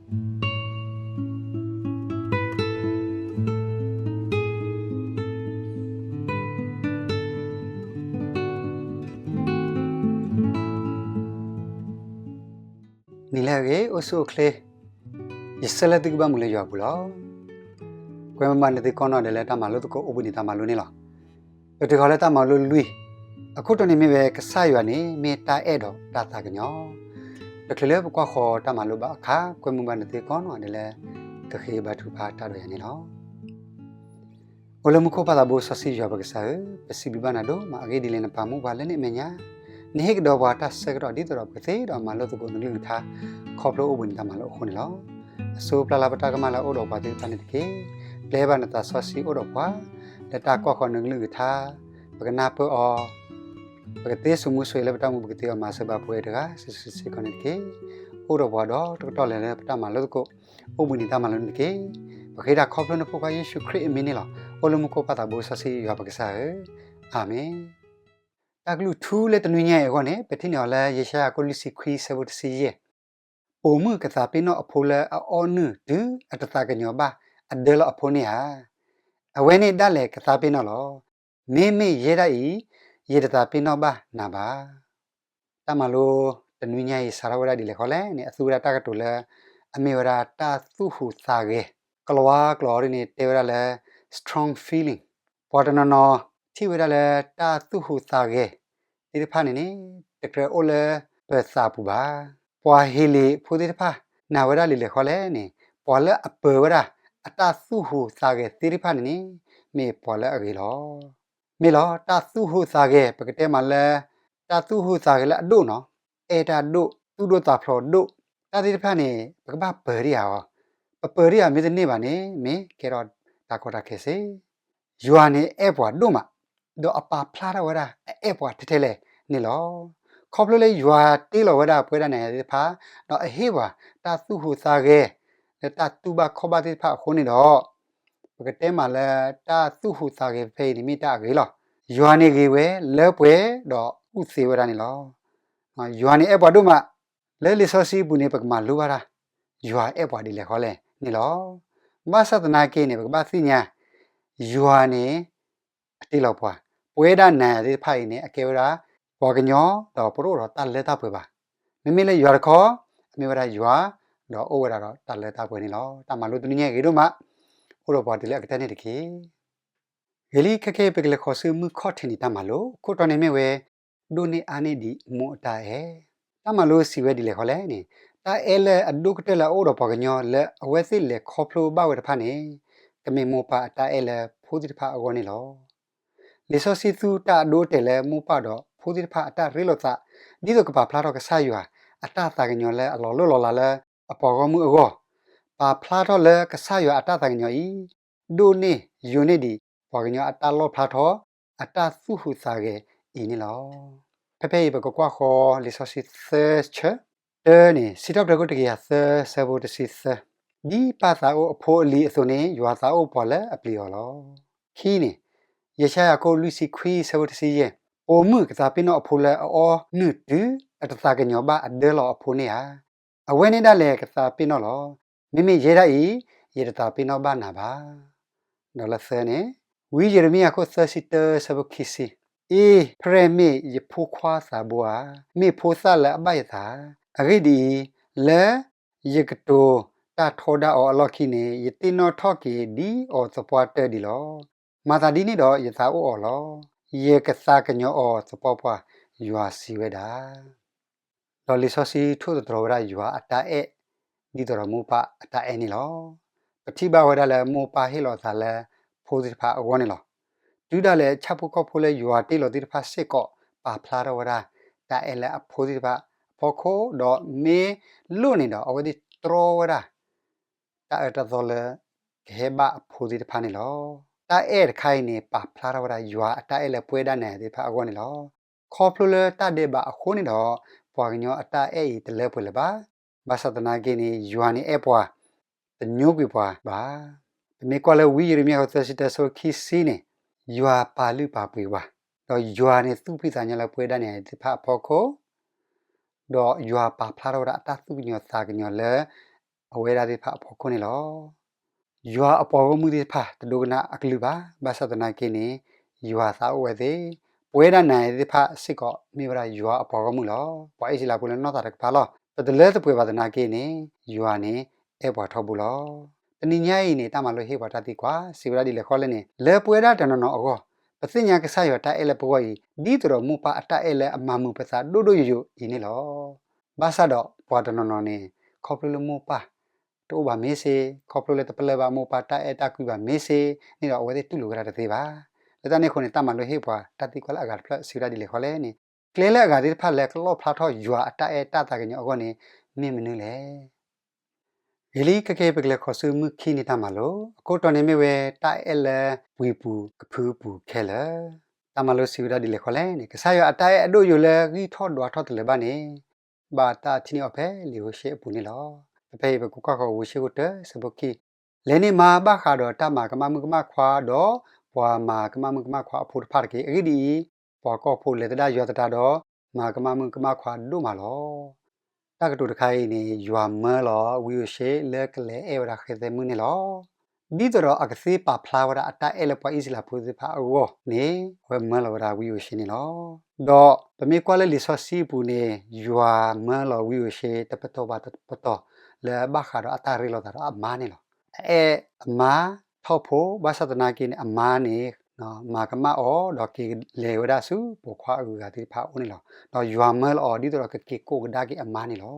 နံၤလၢအဂ့ၤ အိၣ်ဆူၣ်အိၣ်ချ့, ယဆၢလၢသုကဘၣ်မုာ်လၢယွၤအပူၤလီၤ. ကွဲမုာ်ဘၣ်နသုကီၢ်နီၢ်ဒဲးလၢတၢ်မၤလိသကိးအိၣ်ဘှံးနံၤတၢ်မၤလိန့ၣ်လီၤ. ပတ့ၢ်ဃီၤလၢတၢ်မၤလိလွံၢ်, အခိၣ်တီန့ၣ်မ့ၢ်ဝဲ ကစၢ်ယွၤန့ၣ်မ့ၢ်တၢ်အဲၣ်ဒီးတၢ်သးကညီၤ. တချုးလၢပကွၢ်ဃီၤတၢ်မၤလိဘၣ်အခါ ကွဲမုာ်ဘၣ်နသုကီၢ်နီၢ်ဒဲးလၢ ကဃ့ဘါထုကဖၣ်တၢ်ဒီးယၤန့ၣ်လီၤ. အိၣ်လၢမူခိၣ်ပၢ်သးဘိစီဆှံယွၤပကစၢ်ဧၢ, ပစံးဘျုးဘၣ်နၤဒိၣ်မး အဂ့ၢ်ဒ်လဲၣ်နပာ်မူပှၤလၢနမဲာ်ညါ, နဟ့ၣ်ကဒီးပှၤတၢ်ဆၢကတီၢ်ဒ်သိးဒီးပကသ့ဒီးမၤလိသကိးနကလုၢ်ကထါ, ခီဖျိအိၣ်ဘှံးနံၤတၢ်မၤလိအဃိန့ၣ်လီၤ. အစိပျၢ်လၢပတၢ်ကမၣ်လၢအအိၣ်ဒီးပှၤသ့ၣ်တဖၣ်န့ၣ်တက့ၢ်. ပျဲဘၣ်နသးစီဆှံအိၣ်ဒီးပှၤ, လၢတၢ်ကွၢ်ဃီၤနကလုၢ်ကထါ, ပကနၢ်ပၢၢ်အီၤ, ပကသ့စိာ်မူစိာ်ဂဲၤလၢပတၢ်မူ ပကသ့အီၤမၤစၢၤဘၣ်ပှၤတဂၤစုာ်စုာ်စ့ၢ်ကီးန့ၣ်တက့ၢ်. အိၣ်ဒီးပှၤဒီးတကတီၢ်လဲၤလၢပတၢ်မၤလိသကိး အိၣ်ဘှံးနံၤတၢ်မၤလိန့ၣ်တက့ၢ်. ပဃ့တၢ်ခီဖျိနဖိခွါယ့ၣ်ၡူးခရံာ်အမံၤန့ၣ်လီၤ. အိၣ်လၢမူခိၣ်ပၢ်သးဘိစီဆှံယွၤပကစၢ်ဧၢ, အၤမ့ၣ်. တၢ်ကလုၢ်ထူလၢတနွံညါအံၤအဂီၢ်န့ၣ် ပထံၣ်န့ၢ်အီၤလၢယၡါယၤခိၣ်လွံၢ်ဆံခွံဆၢဖိတဆံယဲၢ်, ပိာ်မုၣ်ကသးပ့ၤနီၣ်အဖိလၢအအီနုၢ်တုၤအတသးကညီၤဘၣ်အဒၢလီၤအဖိန့ၣ်ဧါ. အဝဲန့ၣ်ဒၣ်လဲာ်ကသးပ့ၤနီၣ်လီၤ. မ့မ့ၢ်ယဲဒၣ်အံၤ ယတသးပ့ၤနီၣ်ဘၣ်နၤဘၣ်. တၢ်မၤလိတနွံညါအံၤစးထီၣ်ဝဲဒၣ်ဒ်လဲၣ်ဃီလဲၣ်န့ၣ် အသူဝဲဒၣ်တၢ်ကတိၤလၢ အမ့ၢ်ဝဲဒၣ်တၢ်သူၣ်ဟူးသးဂဲၤ, ကလၤဝါကျိာ်အီၤဒ်န့ၣ် တဲဝဲဒၣ်လၢ strong feeling. ပှၤတနီၤနီၤ ထံၣ်ဝဲဒၣ်လၢတၢ်သူၣ်ဟူးသးဂဲၤ သ့ၣ်တဖၣ်န့ၣ်န့ၣ် တကြၢးအိၣ်လၢပသးပူၤဘၣ်. ပှၤဟ့လ့ၣ်ဖိသ့ၣ်တဖၣ် နာ်ဝဲဒၣ်ဒ်လဲၣ်ဃီလဲၣ်န့ၣ် ပှၤလၢအပၢၤဝဲဒၣ် အတၢ်သူၣ်ဟူးသးဂဲၤသ့ၣ်တဖၣ်န့ၣ်န့ၣ် မ့ၢ်ပှၤလၢအဂ့ၤလီၤ. မ့ၢ်လီၤ တၢ်သူၣ်ဟူးသးဂဲၤ ပကတဲမးလၢ တၢ်သူၣ်ဟူးသးဂဲၤလၢအဒိၣ်နီၤ, အဲၣ်တၢ်ဒိၣ်, သူၣ်ဒိၣ်သးဖျိးဒိၣ်, တၢ်သ့ၣ်တဖၣ်န့ၣ် ပကဘၣ်ပၢၤဒံးဧါအီၤ, ပပၢၤဒံးဧါ မ့ၢ်တန့ၢ်ဘၣ်န့ၣ် မ့ၢ်ကဲထီၣ်တၢ်ကီတၢ်ခဲစ့ၢ် ယွၤန့ၣ်အဲၣ်ပှၤဒိၣ်မး, ဒီးအပာ်ဖျါထီၣ်ဝဲဒၣ် အအဲၣ်ပှၤထဲထဲလဲၣ်န့ၣ်လီၤ. ခီဖျိလၢယွၤတ့လီၤဝဲဒၣ်ပဝဲဒၣ်နၤယၤသ့ၣ်တဖၣ်, ဒီးအဟ့ၣ်ပှၤတၢ်သူၣ်ဟူးသးဂဲၤ လၢတၢ်တူၢ်ဘၣ်ခီၣ်ဘၣ်သ့ၣ်တဖၣ်အဃိန့ၣ်ဒီး, ပကတဲမးလၢ တၢ်သူၣ်ဟူးသးဂဲၤဖဲအံၤန့ၣ်မ့ၢ်တၢ်အဂ့ၤလီၤ. ယွၤန့ၣ်ဂ့ၤဝဲလၢပှဲၤဒီးကူၣ်သ့ဝဲဒၣ်န့ၣ်လီၤ. ယွၤန့ၣ်အဲၣ်ပှၤဒိၣ်မး, လၢလံာ်စီဆှံအပူၤန့ၣ် ပကမၤလိဘၣ်တၢ်, ယွၤအဲၣ်ပှၤဒ်လဲၣ်ဃီလဲၣ်န့ၣ်လီၤ. ဘၣ်ဆၣ်သနာ်က့န့ၣ် ပကဘၣ်သ့ၣ်ညါ, ယွၤန့ၣ် အတ့လီၤပှၤ, ပဝဲဒၣ်နၤယၤသ့ၣ်တဖၣ်အံၤန့ၣ် အကဲဝဲဒၣ် ပှၤကညီ ဒီးပတအိၣ်ဒီးတၢ်လၢတၢ်ပှဲၤဘၣ်. မ့မ့ၢ်လၢယွၤတခီ, အမ့ၢ်ဝဲဒၣ်ယွၤ, ဒီးအိၣ်ဝဲဒၣ်ဒီးတၢ်လၢတၢ်ပှဲၤန့ၣ်လီၤ. တၢ်မၤလိတနွံညါအံၤဂ့ၤဒိၣ်မး, အိၣ်ဒီးပှၤတုၤလၢအကတၢၢ်န့ၣ်တက့ၢ်. ဂ့ၤလံ ခဲကနံၣ်အံၤ ပကလဲၤဃီၤဆူမုၢ်ခီၣ်ထံးနံၤတၢ်မၤလိ, အခိၣ်တီန့ၣ်မ့ၢ်ဝဲ ဒိၣ်န့ၢ်အါန့ၢ်ဒံးမိၢ်အတၢ်အဲၣ်. တၢ်မၤလိစံးဝဲဒ်လဲၣ်ဃီလဲၣ်န့ၣ်, တၢ်အဲၣ်လၢအဒိၣ်ကတၢၢ်လၢအအိၣ်ဒီးပှၤကညီလၢအဝဲသ့ၣ်လဲၤခီဖျိဘၣ်ဝဲတဖၣ်န့ၣ်, ကမ့ၢ်မိၢ်ပၢ်အတၢ်အဲၣ်လၢဖိသ့ၣ်တဖၣ်အဂီၢ်န့ၣ်လီၤ. လံာ်စီဆှံသူတၢ်အဒိအတဲာ်လၢမိၢ်ပၢ်ဒီးဖိသ့ၣ်တဖၣ်အတၢ်ရ့လိာ်သး, ဒ်သိးကပာ်ဖျါထီၣ်ကစၢ်ယွၤအတၢ်သးကညီၤလၢအလီၤလိၢ်လီၤလးလၢအပှၤဂီၢ်မုၢ်အဂီၢ်, ပာ်ဖျါထီၣ်လၢကစၢ်ယွၤအတၢ်သးကညီၤအံၤ ဒိၣ်န့ၢ်ယိာ်န့ၢ်ဒံးပှၤကညီအတၢ်လီၣ်ဖျါထီၣ် အတၢ်သူၣ်ဟူးသးဂဲၤအံၤန့ၣ်လီၤ. ဖဲဖဲအံၤ ပကကွၢ်ဃီၤလံာ်စီဆှံသၢဆၢ, တၢန့ၣ် စံးထီၣ်ပတြၢၤခိၣ်တကယၤသၢဆၢဖိတဆံသၢ, ဒ်ပၢ်သးအိၣ်အဖိအလံၤအသိးန့ၣ် ယွၤသးအိၣ်ပှၤလၢအပျံၤအီၤလီၤ. ခံန့ၣ်, ယၡါယၤခိၣ်လွံၢ်ဆံခွံဆၢဖိတဆံယဲၢ်, ပိာ်မုၣ်ကသးပ့ၤနီၣ်အဖိလၢအအီနုၢ်တုၤ အတသးကညီၤဘၣ်အဒၢလီၤအဖိန့ၣ်ဧါ. အဝဲန့ၣ်ဒၣ်လဲာ်ကသးပ့ၤနီၣ်လီၤ. မ့မ့ၢ်ယဲဒၣ်အံၤ ယတသးပ့ၤနီၣ်ဘၣ်နၤဘၣ်. ဒီးလၢသၢန့ၣ်, ဝံယံးရမံယၤခိၣ်သၢဆံတၢဆၢဖိခံဆံ, အ့, ဖရဲၣ်မ့ၢ်ယဖိခွါသးဘိဧါ, မ့ၢ်ဖိသၣ်လၢအဘၣ်ယသး, အဂ့ၢ်ဒ်အံၤ, လၢယကတိၤတၢ်ထီဒါအီၤအလီၢ်ခံန့ၣ် ယသ့ၣ်နီၣ်ထီၣ်က့ၤဒ်အီၤသပှၢ်တၢၢ်ဒံးလီၤ. မၤသးဒ်န့ၣ်ဒီးယသးအိၣ်အီၤလီၤ. ယကသးကညီၤအီၤသပှၢ်ပှၢ်, ယွၤစံးဝဲဒၣ်. ဒီးလံာ်စီဆှံထိၣ်သတြီၤဝဲဒၣ်ယွၤအတၢ်အဲၣ် ဒ်သိးဒီးမိၢ်ပၢ်အတၢ်အဲၣ်န့ၣ်လီၤ. ပထံၣ်ဘၣ်ဝဲဒၣ်လၢမိၢ်ပၢ်ဟ့ၣ်လီၤအသးလၢဖိသ့ၣ်တဖၣ်အဂီၢ်န့ၣ်လီၤ. တုၤဒၣ်လဲာ်ဆၣ်ဖိကီၢ်ဖိလၢယွၤတ့လီၤသ့ၣ်တဖၣ်စ့ၢ်ကီး ပာ်ဖျါထီၣ်ဝဲဒၣ် တၢ်အဲၣ်လၢအဖိသ့ၣ်တဖၣ်အဖီခိၣ် ဒီးမ့ၢ်လိၣ်န့ၣ်ဒီး အဝဲသ့ၣ်တြီဝဲဒၣ် တၢ်အၢတၢ်သီလၢ ကဟဲဘၣ်အဖိသ့ၣ်တဖၣ်န့ၣ်လီၤ. တၢ်အဲၣ်တခါအံၤန့ၣ် ပာ်ဖျါထီၣ်ဝဲဒၣ်ယွၤအတၢ်အဲၣ်လၢပဝဲဒၣ်နၤယၤသ့ၣ်တဖၣ်အဂီၢ်န့ၣ်လီၤ. ခီဖျိလၢတၢ်ဒဲးဘးအဃိန့ၣ်ဒီး ပှၤကညီအတၢ်အဲၣ်အံၤတလၢပှဲၤလၢၤဘၣ်. ဘၣ်ဆၣ်သနာ်က့န့ၣ် ယွၤန့ၣ်အဲၣ်ပှၤ တညိကွံာ်ပှၤဘၣ်. ပမ့ၢ်ကွၢ်လၢဝံယံးရမံယၤခိၣ်သၢဆံတၢဆၢဖိခံဆံန့ၣ်, ယွၤပာ်လုၢ်ပာ်ပှ့ၤပှၤ, ဒီးယွၤန့ၣ်သူၣ်ဖှံသးညီလၢပဝဲဒၣ်နၤယၤသ့ၣ်တဖၣ်အဖီခိၣ် ဒီးယွၤပာ်ဖျါထီၣ်ဝဲဒၣ်အတၢ်သူၣ်ကညီၤသးကညီၤလၢ အဝဲဒၣ်သ့ၣ်တဖၣ်အဖီခိၣ်န့ၣ်လီၤ. ယွၤအပှၤဂီၢ်မုၢ်သ့ၣ်တဖၣ်တဒိကနၣ်အကလုၢ်ဘၣ်. ဘၣ်ဆၣ်သနာ်က့န့ၣ် ယွၤသးအိၣ်ဝဲသ့ၣ်, ပဝဲဒၣ်နၤသ့ၣ်တဖၣ်စ့ၢ်ကီးမ့ၢ်ဝဲဒၣ်ယွၤအပှၤဂီၢ်မုၢ်လီၤ. ပှၤအံၣ်စရ့လးဖိလၢနီၢ်သးတကပၤလီၤ. ပတလၢတပှဲၤဘၣ်သနာ်က့န့ၣ် ယွၤန့ၣ်အဲၣ်ပှၤထီဘိလီၤ. တနံၤညါအံၤန့ၣ် တၢ်မၤလိဟ့ၣ်ပှၤတၢ်သံကွၢ် စံးဝဲဒၣ်ဒ်လဲၣ်ဃီလဲၣ်န့ၣ်, လၢပဝဲဒၣ်တနီၤနီၤအဂီၢ်, ပသ့ၣ်ညါကစၢ်ယွၤတၢ်အဲၣ်လၢပဂီၢ်အံၤ ဒ်သိးဒီးမိၢ်ပၢ်အတၢ်အဲၣ်လၢအမၤမုာ်ပသးဒိၣ်ဒိၣ်ယိာ်ယိာ်အံၤန့ၣ်လီၤ. ဘၣ်ဆၣ်ဒီးပှၤတနီၤနီၤန့ၣ် ခီဖျိလၢမိၢ်ပၢ်တအိၣ်ဘၣ်မ့ၢ်စ့, ခီဖျိလၢတပလၢၢ်ဘၣ်မိၢ်ပၢ်တၢ်အဲၣ်တၢ်ကွံဘၣ်မ့ၢ်စ့န့ၣ်ဒီး အဝဲသ့ၣ်တူၢ်လိာ်ဝဲဒၣ်တသ့ဘၣ်. လၢတၢ်န့ၣ်အဃိန့ၣ် တၢ်မၤလိဟ့ၣ်ပှၤတၢ်သံကွၢ်လၢအဂၤတဖျၢၣ် စံးဝဲဒၣ်ဒ်လဲၣ်ဃီလဲၣ်န့ၣ်, ကျဲလၢအဂၤသ့ၣ်တဖၣ်လၢကလီၣ်ဖျါထီၣ်ယွၤအတၢ်အဲၣ်တၢ်သးကညီၤအဂီၢ်န့ၣ် မ့ၢ်မနုၤလဲၣ်. ဂ့ၤလံ, ခဲကနံၣ်အံၤ ပကလဲၤဃီၤဆူမုၢ်ခံနံၤတၢ်မၤလိ, အခိၣ်တီန့ၣ်မ့ၢ်ဝဲ တၢ်အဲၣ်လၢပှံၤပူၤကဖုပူၤခဲလၢာ်. တၢ်မၤလိစံးဝဲဒၣ်ဒ်လဲၣ်ဃီလဲၣ်န့ၣ်, ကစၢ်ယွၤအတၢ်အဲၣ်အဒိၣ်ယိာ်လၢဂံၢ်ထီၣ်ဒွးထီၣ်တလၢၤဘၣ်န့ၣ် ဘၣ်တၢ်ထံၣ်န့ၢ်အီၤဖဲလံာ်ဟိၤၡ့အပူၤန့ၣ်လီၤ. ဖဲဖဲအံၤ ပကကွၢ်ဃီၤဟိၤၡ့ခိၣ်တၢ ဆၢဖိခံ, လဲၤန့ၢ်မါဘၣ်ဃးဒီးတၢ်မၤကမၣ်မုၣ်ကမၣ်ခွါဒီး ပှၤမၤကမၣ်မုၣ်ကမၣ်ခွါအဖိတဖၣ်တက့ၢ်. အဂ့ၢ်ဒ်အံၤ, ပှၤကီၢ်ဖိလဲၤသဒၣ်ယွၤသတးဒီး မၤကမၣ်မုၣ်ကမၣ်ခွါဒိၣ်မးလီၤ. တၢ်ကတိၤတခါအံၤန့ၣ် ယွၤမၢလီၤဝံဧိၤၡ့လၢကလဲၤအဲၣ်ဝဲဒၣ်ဃဲသဲမုၣ်န့ၣ်လီၤ. ဒ်သိးဒီးအကသ့ပာ်ဖျါဝဲဒၣ်အတၢ်အဲၣ်လၢပှၤအံၣ်စရ့လးဖိသ့ၣ်တဖၣ်အဂီၢ်န့ၣ် အဝဲမၢလီၤဝဲဒၣ်ဝံဧိၤၡ့န့ၣ်လီၤ. ဒီးပမ့ၢ်ကွၢ်လၢလံာ်စီဆှံအပူၤန့ၣ် ယွၤမၢလီၤဝံဧိၤၡ့တပတီၢ်ဘၣ်တပတီၢ် လၢဘၣ်ဃးဒီးအတၢ်ရ့လိာ်သးဒီးအမါန့ၣ်လီၤ. အအဲၣ်အမါထီၣ်ဖိ ဘၣ်ဆၣ်သနာ်က့န့ၣ် အမါန့ၣ် မၤကမၣ်အီၤ ဒီးက့ၤလဲၤဝဲဒၣ်ဆူပိာ်ခွါအဂုၤအဂၤသ့ၣ်တဖၣ်အအိၣ်န့ၣ်လီၤ. ဒီးယွၤမၢလီၤအီၤဒ်သိးဒီးကက့ၤကိးကဒါက့ၤအမါန့ၣ်လီၤ.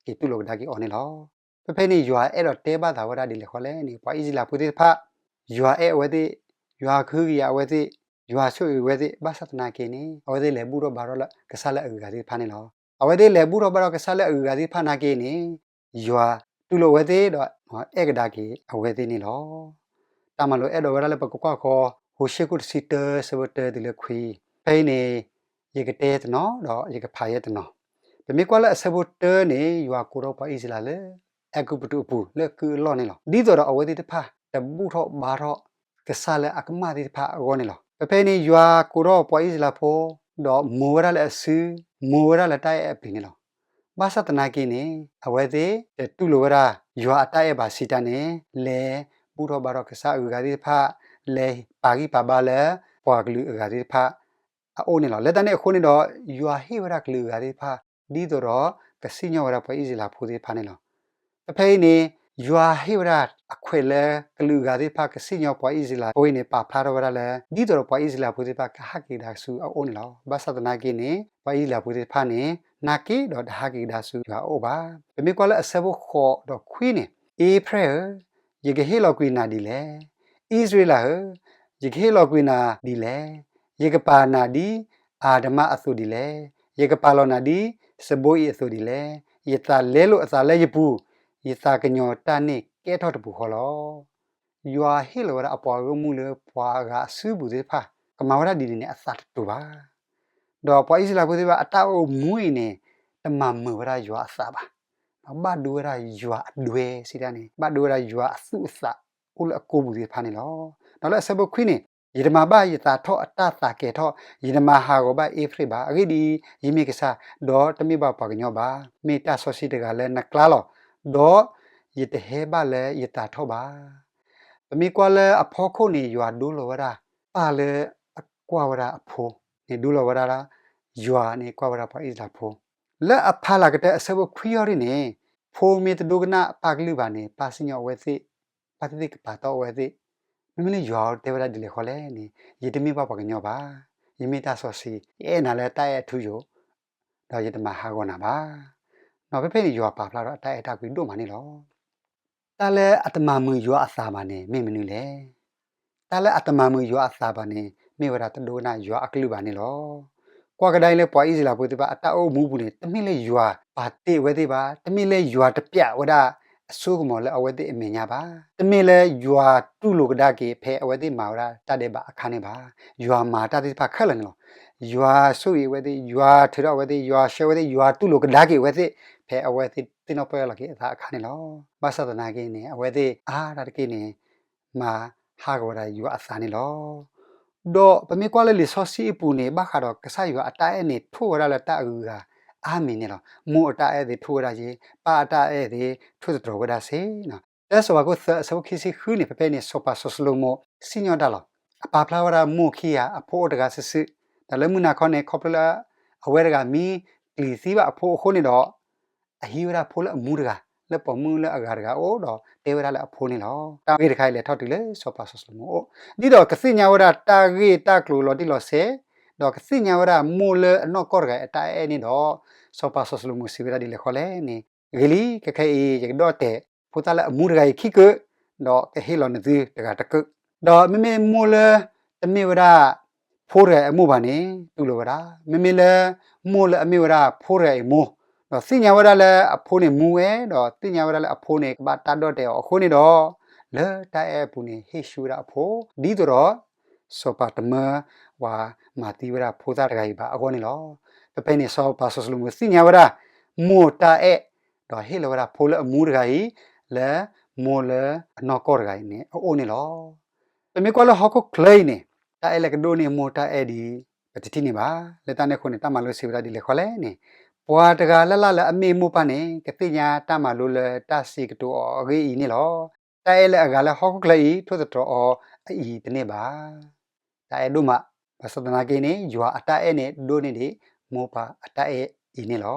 က့ၤတူၢ်လိာ်ကဒါက့ၤအီၤန့ၣ်လီၤ. ဖဲဖဲန့ၣ် ယွၤအဲၣ်ဒိးတဲဘၣ်သးဝဲဒၣ်ဒ်လဲၣ်ဃီလဲၣ်န့ၣ် ပှၤအံၣ်စရ့လးဖိသ့ၣ်တဖၣ် ယွၤအဲၣ်အဝဲသ့ၣ်, ယွၤကဟုကယာ်အဝဲသ့ၣ်, ယွၤဆိၣ်ဂ့ၤဝဲသ့ၣ် ဘၣ်ဆၣ်သနာ်က့န့ၣ် အဝဲသ့ၣ်လဲၤဘူၣ်ထီၣ်ဘါထီၣ်လၢကစၢ်လၢအဂုၤအဂၤသ့ၣ်တဖၣ်န့ၣ်လီၤ. အဝဲသ့ၣ်လဲၤဘူၣ်ထီၣ်ဘါထီၣ်ကစၢ်လၢအဂုၤအဂၤသ့ၣ်တဖၣ်နာ်က့န့ၣ် ယွၤတူၢ်လိာ်ဝဲသ့ၣ်ဒီး အဲၣ်ကဒါက့ၤအဝဲသ့ၣ်န့ၣ်လီၤ. တၢ်မၤလိအဲၣ်ဒိးဝဲဒၣ်လၢပကကွၢ်ဃီ ဟိၤၡ့ခိၣ်တဆံတၢ ဆၢဖိတၢတုၤလၢခွံ, ဖဲအံၤန့ၣ် ယကတဲတနီၤ ဒီးယကဖးယဲတနီၤ. ပမ့ၢ်ကွၢ်လၢအဆၢဖိတၢန့ၣ် ယွၤကိးထီၣ်ပှၤအံၣ်စရ့လးလၢ အဲၤကူပတူးအပူၤ လၢကုၢ်အလီၢ်န့ၣ်လီၤ. ဒ်သိးဒီးအဝဲသ့ၣ်တဖၣ် တဘူၣ်ထီၣ်ဘါထီၣ် ကစၢ်လၢအကမၣ်သ့ၣ်တဖၣ်အဂီၢ်န့ၣ်လီၤ. ဖဲဖဲန့ၣ် ယွၤကိးထီၣ်ပှၤအံၣ်စရ့လးဖိ ဒီးမိၤဝဲဒၣ်လၢအစု, မိၤဝဲဒၣ်လၢတၢ်အဲၣ်အပျံၤန့ၣ်လီၤ. ဘၣ်ဆၣ်သနာ်က့န့ၣ် အဝဲသ့ၣ်တတူၢ်လိာ်ဝဲဒၣ် ယွၤအတၢ်အဲၣ်ဘၣ်စံးတၢ်န့ၣ် လဲၤဘူၣ်ထီၣ်ဘါထီၣ်ကစၢ်အဂုၤအဂၤသ့ၣ်တဖၣ်, လဲၤပာ်ဂံၢ်ပာ်ဘါလၢ ပှၤကလုာ်အဂၤသ့ၣ်တဖၣ် အအိၣ်န့ၣ်လီၤ. လၢတၢ်န့ၣ်အဃိန့ၣ်ဒီး ယွၤဟ့ၣ်ဝဲဒၣ်ကလုာ်အဂၤသ့ၣ်တဖၣ် ဒ်သိးဒီး ကစံၣ်ညီၣ်ဝဲဒၣ်ပှၤအံၣ်စရ့လးဖိသ့ၣ်တဖၣ်န့ၣ်လီၤ. ဖဲဖဲအံၤန့ၣ် ယွၤဟ့ၣ်ဝဲဒၣ်အခွဲးလၢကလုာ်အဂၤသ့ၣ်တဖၣ် ကစံၣ်ညီၣ်ပှၤအံၣ်စရ့လးဖိအံၤန့ၣ် ပာ်ဖျါထီၣ်ဝဲဒၣ်လၢ ဒ်သိးဒီးပှၤအံၣ်စရ့လးဖိသ့ၣ်တဖၣ် ကဟးက့ၤကဒါဆူအအိၣ်န့ၣ်လီၤ. ဘၣ်ဆၣ်သနာ်က့န့ၣ် ပှၤအံၣ်စရ့လးဖိသ့ၣ်တဖၣ်န့ၣ် နာ်က့ဒီးတဟးက့ၤကဒါဆူယွၤအအိၣ်ဘၣ်. ပမ့ၢ်ကွၢ်လၢအဆၢဖိဃိးဒီးခွံန့ၣ်, အ့ဖြဲၣ်ဧၢ, ယကဟ့ၣ်လီၤကွံာ်နၤဒ်လဲၣ်. အံၣ်စရ့လးဧၢ, ယကဟ့ၣ်လီၤကွံာ်နၤဒ်လဲၣ်. ယကပာ်နၤဒ်အၤဒမၣ်အသိးဒ်လဲၣ်. ယကပာ်လီၤနၤဒ်စဘိအံၤအသိးဒ်လဲၣ်. ယသးလဲလိာ်အသးလၢယပူၤ, ယသးကညီၤတၢ်န့ၣ်ကဲထီၣ်တပူၤဃီလီၤ. ယွၤဟ့ၣ်လီၤဝဲဒၣ်အပှၤဂီၢ်မုၢ်လၢပှၤအဂၤအစုပူၤသ့ၣ်တဖၣ် ကမၤဝဲဒၣ်ဒ်န့ၣ်န့ၣ် အသးတတူာ်ဘၣ်. ဒီးပှၤအံၣ်စရ့လးဖိသ့ၣ်တဖၣ် အတၢ်အိၣ်မူအံၤန့ၣ် တမၤမုာ်ဝဲဒၣ်ယွၤအသးဘၣ်. ဘၣ်ဒိဝဲဒၣ်ယွၤအဒွဲစံးတၢ်န့ၣ် ဘၣ်ဒိဝဲဒၣ်ယွၤအသူၣ်အသးအိၣ်လၢအကိာ်ပူၤသ့ၣ်တဖၣ်န့ၣ်လီၤ. ဒီးလၢအဆၢဖိခွံန့ၣ်, ယတမၤဘၣ်ယသးထီၣ်အတၢ်သးကဲၤထီၣ်, ယတမၤဟးဂီၤဘၣ်အ့ဖြ့ၣ်ဘၣ်. အဂ့ၢ်ဒ်အံၤ, ယမ့ၢ်ကစၢ်, ဒီးတမ့ၢ်ဘၣ်ပှၤကညီဘၣ်. မ့ၢ်တၢ်စီဆှံတဂၤလၢနကျါလီၤ. ဒီးယတဟဲဘၣ်လၢယသးထီၣ်ဘၣ်. ပမ့ၢ်ကွၢ်လၢအဖီခိၣ်န့ၣ် ယွၤဒိလီၤဝဲဒၣ် ပၢ်လၢအကွၢ်ဝဲဒၣ်အဖိန့ၣ် ဒိလီၤဝဲဒၣ် ယွၤန့ၣ်ကွၢ်ဝဲဒၣ်ပှၤအံၣ်စရ့လးဖိ လၢအဖးလၢ်ကတၢၢ်အဆၢဖိခွံအံၤန့ၣ်, ဖိမ့ၢ်တဒိကနၣ်ပၢ်ကလုၢ်ဘၣ်န့ၣ် ပၢ်စံၣ်ညီၣ်အဝဲသ့ၣ်, ပၢ်သ့ၣ်သ့ၣ်ကပာ်တီၢ်အဝဲသ့ၣ်. မ့မ့ၢ်လၢယွၤတဲဝဲဒၣ်ဒ်လဲၣ်ဃီလဲၣ်န့ၣ်, ယတမ့ၢ်ဘၣ်ပှၤကညီဘၣ်. ယမ့ၢ်တၢ်စီဆှံ, ယအဲၣ်နၤလၢတၢ်အဲၣ်အထူအယိာ်, ဒီးယတမၤဟးဂီၤနၤဘၣ်. ဒီးဖဲဖဲန့ၣ် ယွၤပာ်ဖျါဒီးအတၢ်အဲၣ်တၢ်ကွံဒိၣ်မးန့ၣ်လီၤ. တၢ်လၢအတမၤမုာ်ယွၤအသးဘၣ်န့ၣ် မ့ၢ်မနုၤလဲၣ်. တၢ်လၢအတမၤမုာ်ယွၤအသးဘၣ်န့ၣ် မ့ၢ်ဝဲဒၣ်တဒိကနၣ်ယွၤအကလုၢ်ဘၣ်န့ၣ်လီၤ. ကွၢ်ကဒါအံၤလၢပှၤအံၣ်စရ့လးဖိသ့ၣ်တဖၣ် အတၢ်အိၣ်မူပူၤန့ၣ် တမ့ၢ်လၢယွၤပာ်တ့ၢ်အဝဲသ့ၣ်ဘၣ်, တမ့ၢ်လၢယွၤတပျးဝဲဒၣ်အစိကမီၤလၢအဝဲသ့ၣ်အမဲာ်ညါဘၣ်, တမ့ၢ်လၢယွၤတူၢ်လိာ်ကဒါက့ၤဖဲအဝဲသ့ၣ်မၤဝဲဒၣ်တၢ်ဒဲးဘးအခါန့ၣ်ဘၣ်. ယွၤမၤတၢ်သ့ၣ်တဖၣ်ခဲလၢာ်န့ၣ်လီၤ. ယွၤဆိၣ်ဂ့ၤအဝဲသ့ၣ်, ယွၤထုးထီၣ်အဝဲသ့ၣ်, ယွၤဆှၢဝဲသ့ၣ်, ယွၤတူၢ်လိာ်ကဒါက့ၤအဝဲသ့ၣ်, ဖဲအဝဲသ့ၣ်သ့ၣ်နီၣ်ပၢၢ်လီၤက့ၤအသးအခါန့ၣ်လီၤ. ဘၣ်ဆၣ်သနာ်က့န့ၣ် အဝဲသ့ၣ်အါတက့ၢ်န့ၣ် မၤဟးဂီၤဝဲဒၣ်ယွၤအသးန့ၣ်လီၤ. ဒီးပမ့ၢ်ကွၢ်လၢလံာ်စီဆှံအပူၤန့ၣ် ဘၣ်ဃးဒီးကစၢ်ယွၤအတၢ်အဲၣ်န့ၣ် ထိၣ်ဝဲဒၣ်လၢတၢ်အဂုၤအဂၤ အါမံၤန့ၣ်လီၤ. မိၢ်အတၢ်အဲၣ်သ့ၣ်ထိၣ်ဝဲဒၣ်ယ့, ပၢ်အတၢ်အဲၣ်သ့ၣ်ထိၣ်သတြီၤဝဲဒၣ်စ့ၢ်. တၢစီၤပၤခိၣ်သၢအဆၢဖိခံဆံဃုန့ၣ် ဖဲဖဲန့ၣ် စီၤပၤစီၤၡလိၤမိၤစံၣ်ညီၣ်တၢ်လီၤ. အပာ်ဖျါဝဲဒၣ်မိၢ်ခံဂၤ အဖိအိၣ်တဂၤစုာ်စုာ်, ဒီးလၢမုၢ်နၤခီန့ၣ် ခီဖျိလၢအဝဲတဂၤမံကျံၤသံဘၣ်အဖိအဃိန့ၣ်ဒီး အဟံးဝဲဒၣ်ဖိလၢအမူတဂၤ လၢပိာ်မုၣ်လၢအဂၤတဂၤအအိၣ်ဒီးတဲဝဲဒၣ်လၢအဖိန့ၣ်လီၤ. တၢ်ဂ့ၢ်တခါအံၤလဲၤထီၣ်တုၤလၢစီၤပၤစီၤၡလိၤမိၤအအိၣ်, ဒ်သိးကသ့ၣ်ညါဝဲဒၣ်တၢ်ဂ့ၢ်တၢ်ကျိၤလီၤတံၢ်လီၤဆဲး, ဒီးကသ့ၣ်ညါဝဲဒၣ်မိၢ်လၢအနီၢ်ကီၢ်တဂၤအတၢ်အဲၣ်န့ၣ်ဒီး စီၤပၤစီၤၡလိၤမိၤစံးဝဲဒၣ်ဒ်လဲၣ်ဃီလဲၣ်န့ၣ်, ဂ့ၤလံ, ခဲခဲအံၤ ယကဒီၣ်တဲာ်ဖိသၣ်လၢအမူတဂၤအံၤခံကုာ်, ဒီးကဟ့ၣ်လီၤနသုတဂၤတကုာ်, ဒီးမ့မ့ၢ်မိၢ်လၢတမ့ၢ်ဝဲဒၣ် ဖိတဂၤအမိၢ်ဘၣ်န့ၣ် တူၢ်လိာ်ဝဲဒၣ်, မ့မ့ၢ်လၢမိၢ်လၢအမ့ၢ်ဝဲဒၣ်ဖိတဂၤအံၤမိၢ်, ဒီးသ့ၣ်ညါဝဲဒၣ်လၢအဖိန့ၣ်မူဝဲ, ဒီးသ့ၣ်ညါဝဲဒၣ်လၢအဖိန့ၣ်ကဘၣ်တၢ်ဒီၣ်တဲာ်အီၤအဃိန့ၣ်ဒီး, လၢတၢ်အဲၣ်အပူၤန့ၣ်ဟ့ၣ်ဆူၣ်ဝဲဒၣ်အဖိ, ဒ်သိးဒီး စီၤပၤတမၢဝၤမၤသံဝဲဒၣ်ဖိသၣ်တဂၤအံၤဘၣ်အဂီၢ်န့ၣ်လီၤ. ဖဲဖဲန့ၣ် စီၤပၤစီၤၡလိၤမိၤသ့ၣ်ညါဝဲဒၣ် မိၢ်တၢ်အဲၣ်, ဒီးဟ့ၣ်လီၤဝဲဒၣ်ဖိလၢအမူတဂၤအံၤ, လၢမိၢ်လၢအနီၢ်ကီၢ်တဂၤအံၤန့ၣ် အအိၣ်န့ၣ်လီၤ. ပမ့ၢ်ကွၢ်လၢဟီၣ်ခိၣ်ချၢအံၤန့ၣ် တၢ်အဲၣ်လၢကဒိၣ်န့ၢ်မိၢ်တၢ်အဲၣ်ဒ်ပတထံၣ်န့ၣ်ဘၣ်. လၢတၢ်န့ၣ်အဃိန့ၣ် တၢ်မၤလိစံးဝဲဒၣ်ဒ်လဲၣ်ဃီလဲၣ်န့ၣ်, ပှၤတဂၤလၢ်လၢ်လၢအမ့ၢ်မိၢ်ပၢ်န့ၣ် ကသ့ၣ်ညါတၢ်မၤလိလၢတၢ်စံးကတိၤအီၤအဂ့ၢ်အံၤန့ၣ်လီၤ. တၢ်အဲၣ်လၢအဂၤလၢဟီၣ်ခိၣ်ချၢအံၤ ထိၣ်သတြီၤအီၤအအံၤတန့ၢ်ဘၣ်. တၢ်အဲၣ်ဒိၣ်မး, ဘၣ်ဆၣ်သနာ်က့န့ၣ် ယွၤအတၢ်အဲၣ်န့ၣ် ဒိၣ်န့ၢ်ဒံးမိၢ်ပၢ်အတၢ်အဲၣ်အံၤန့ၣ်လီၤ.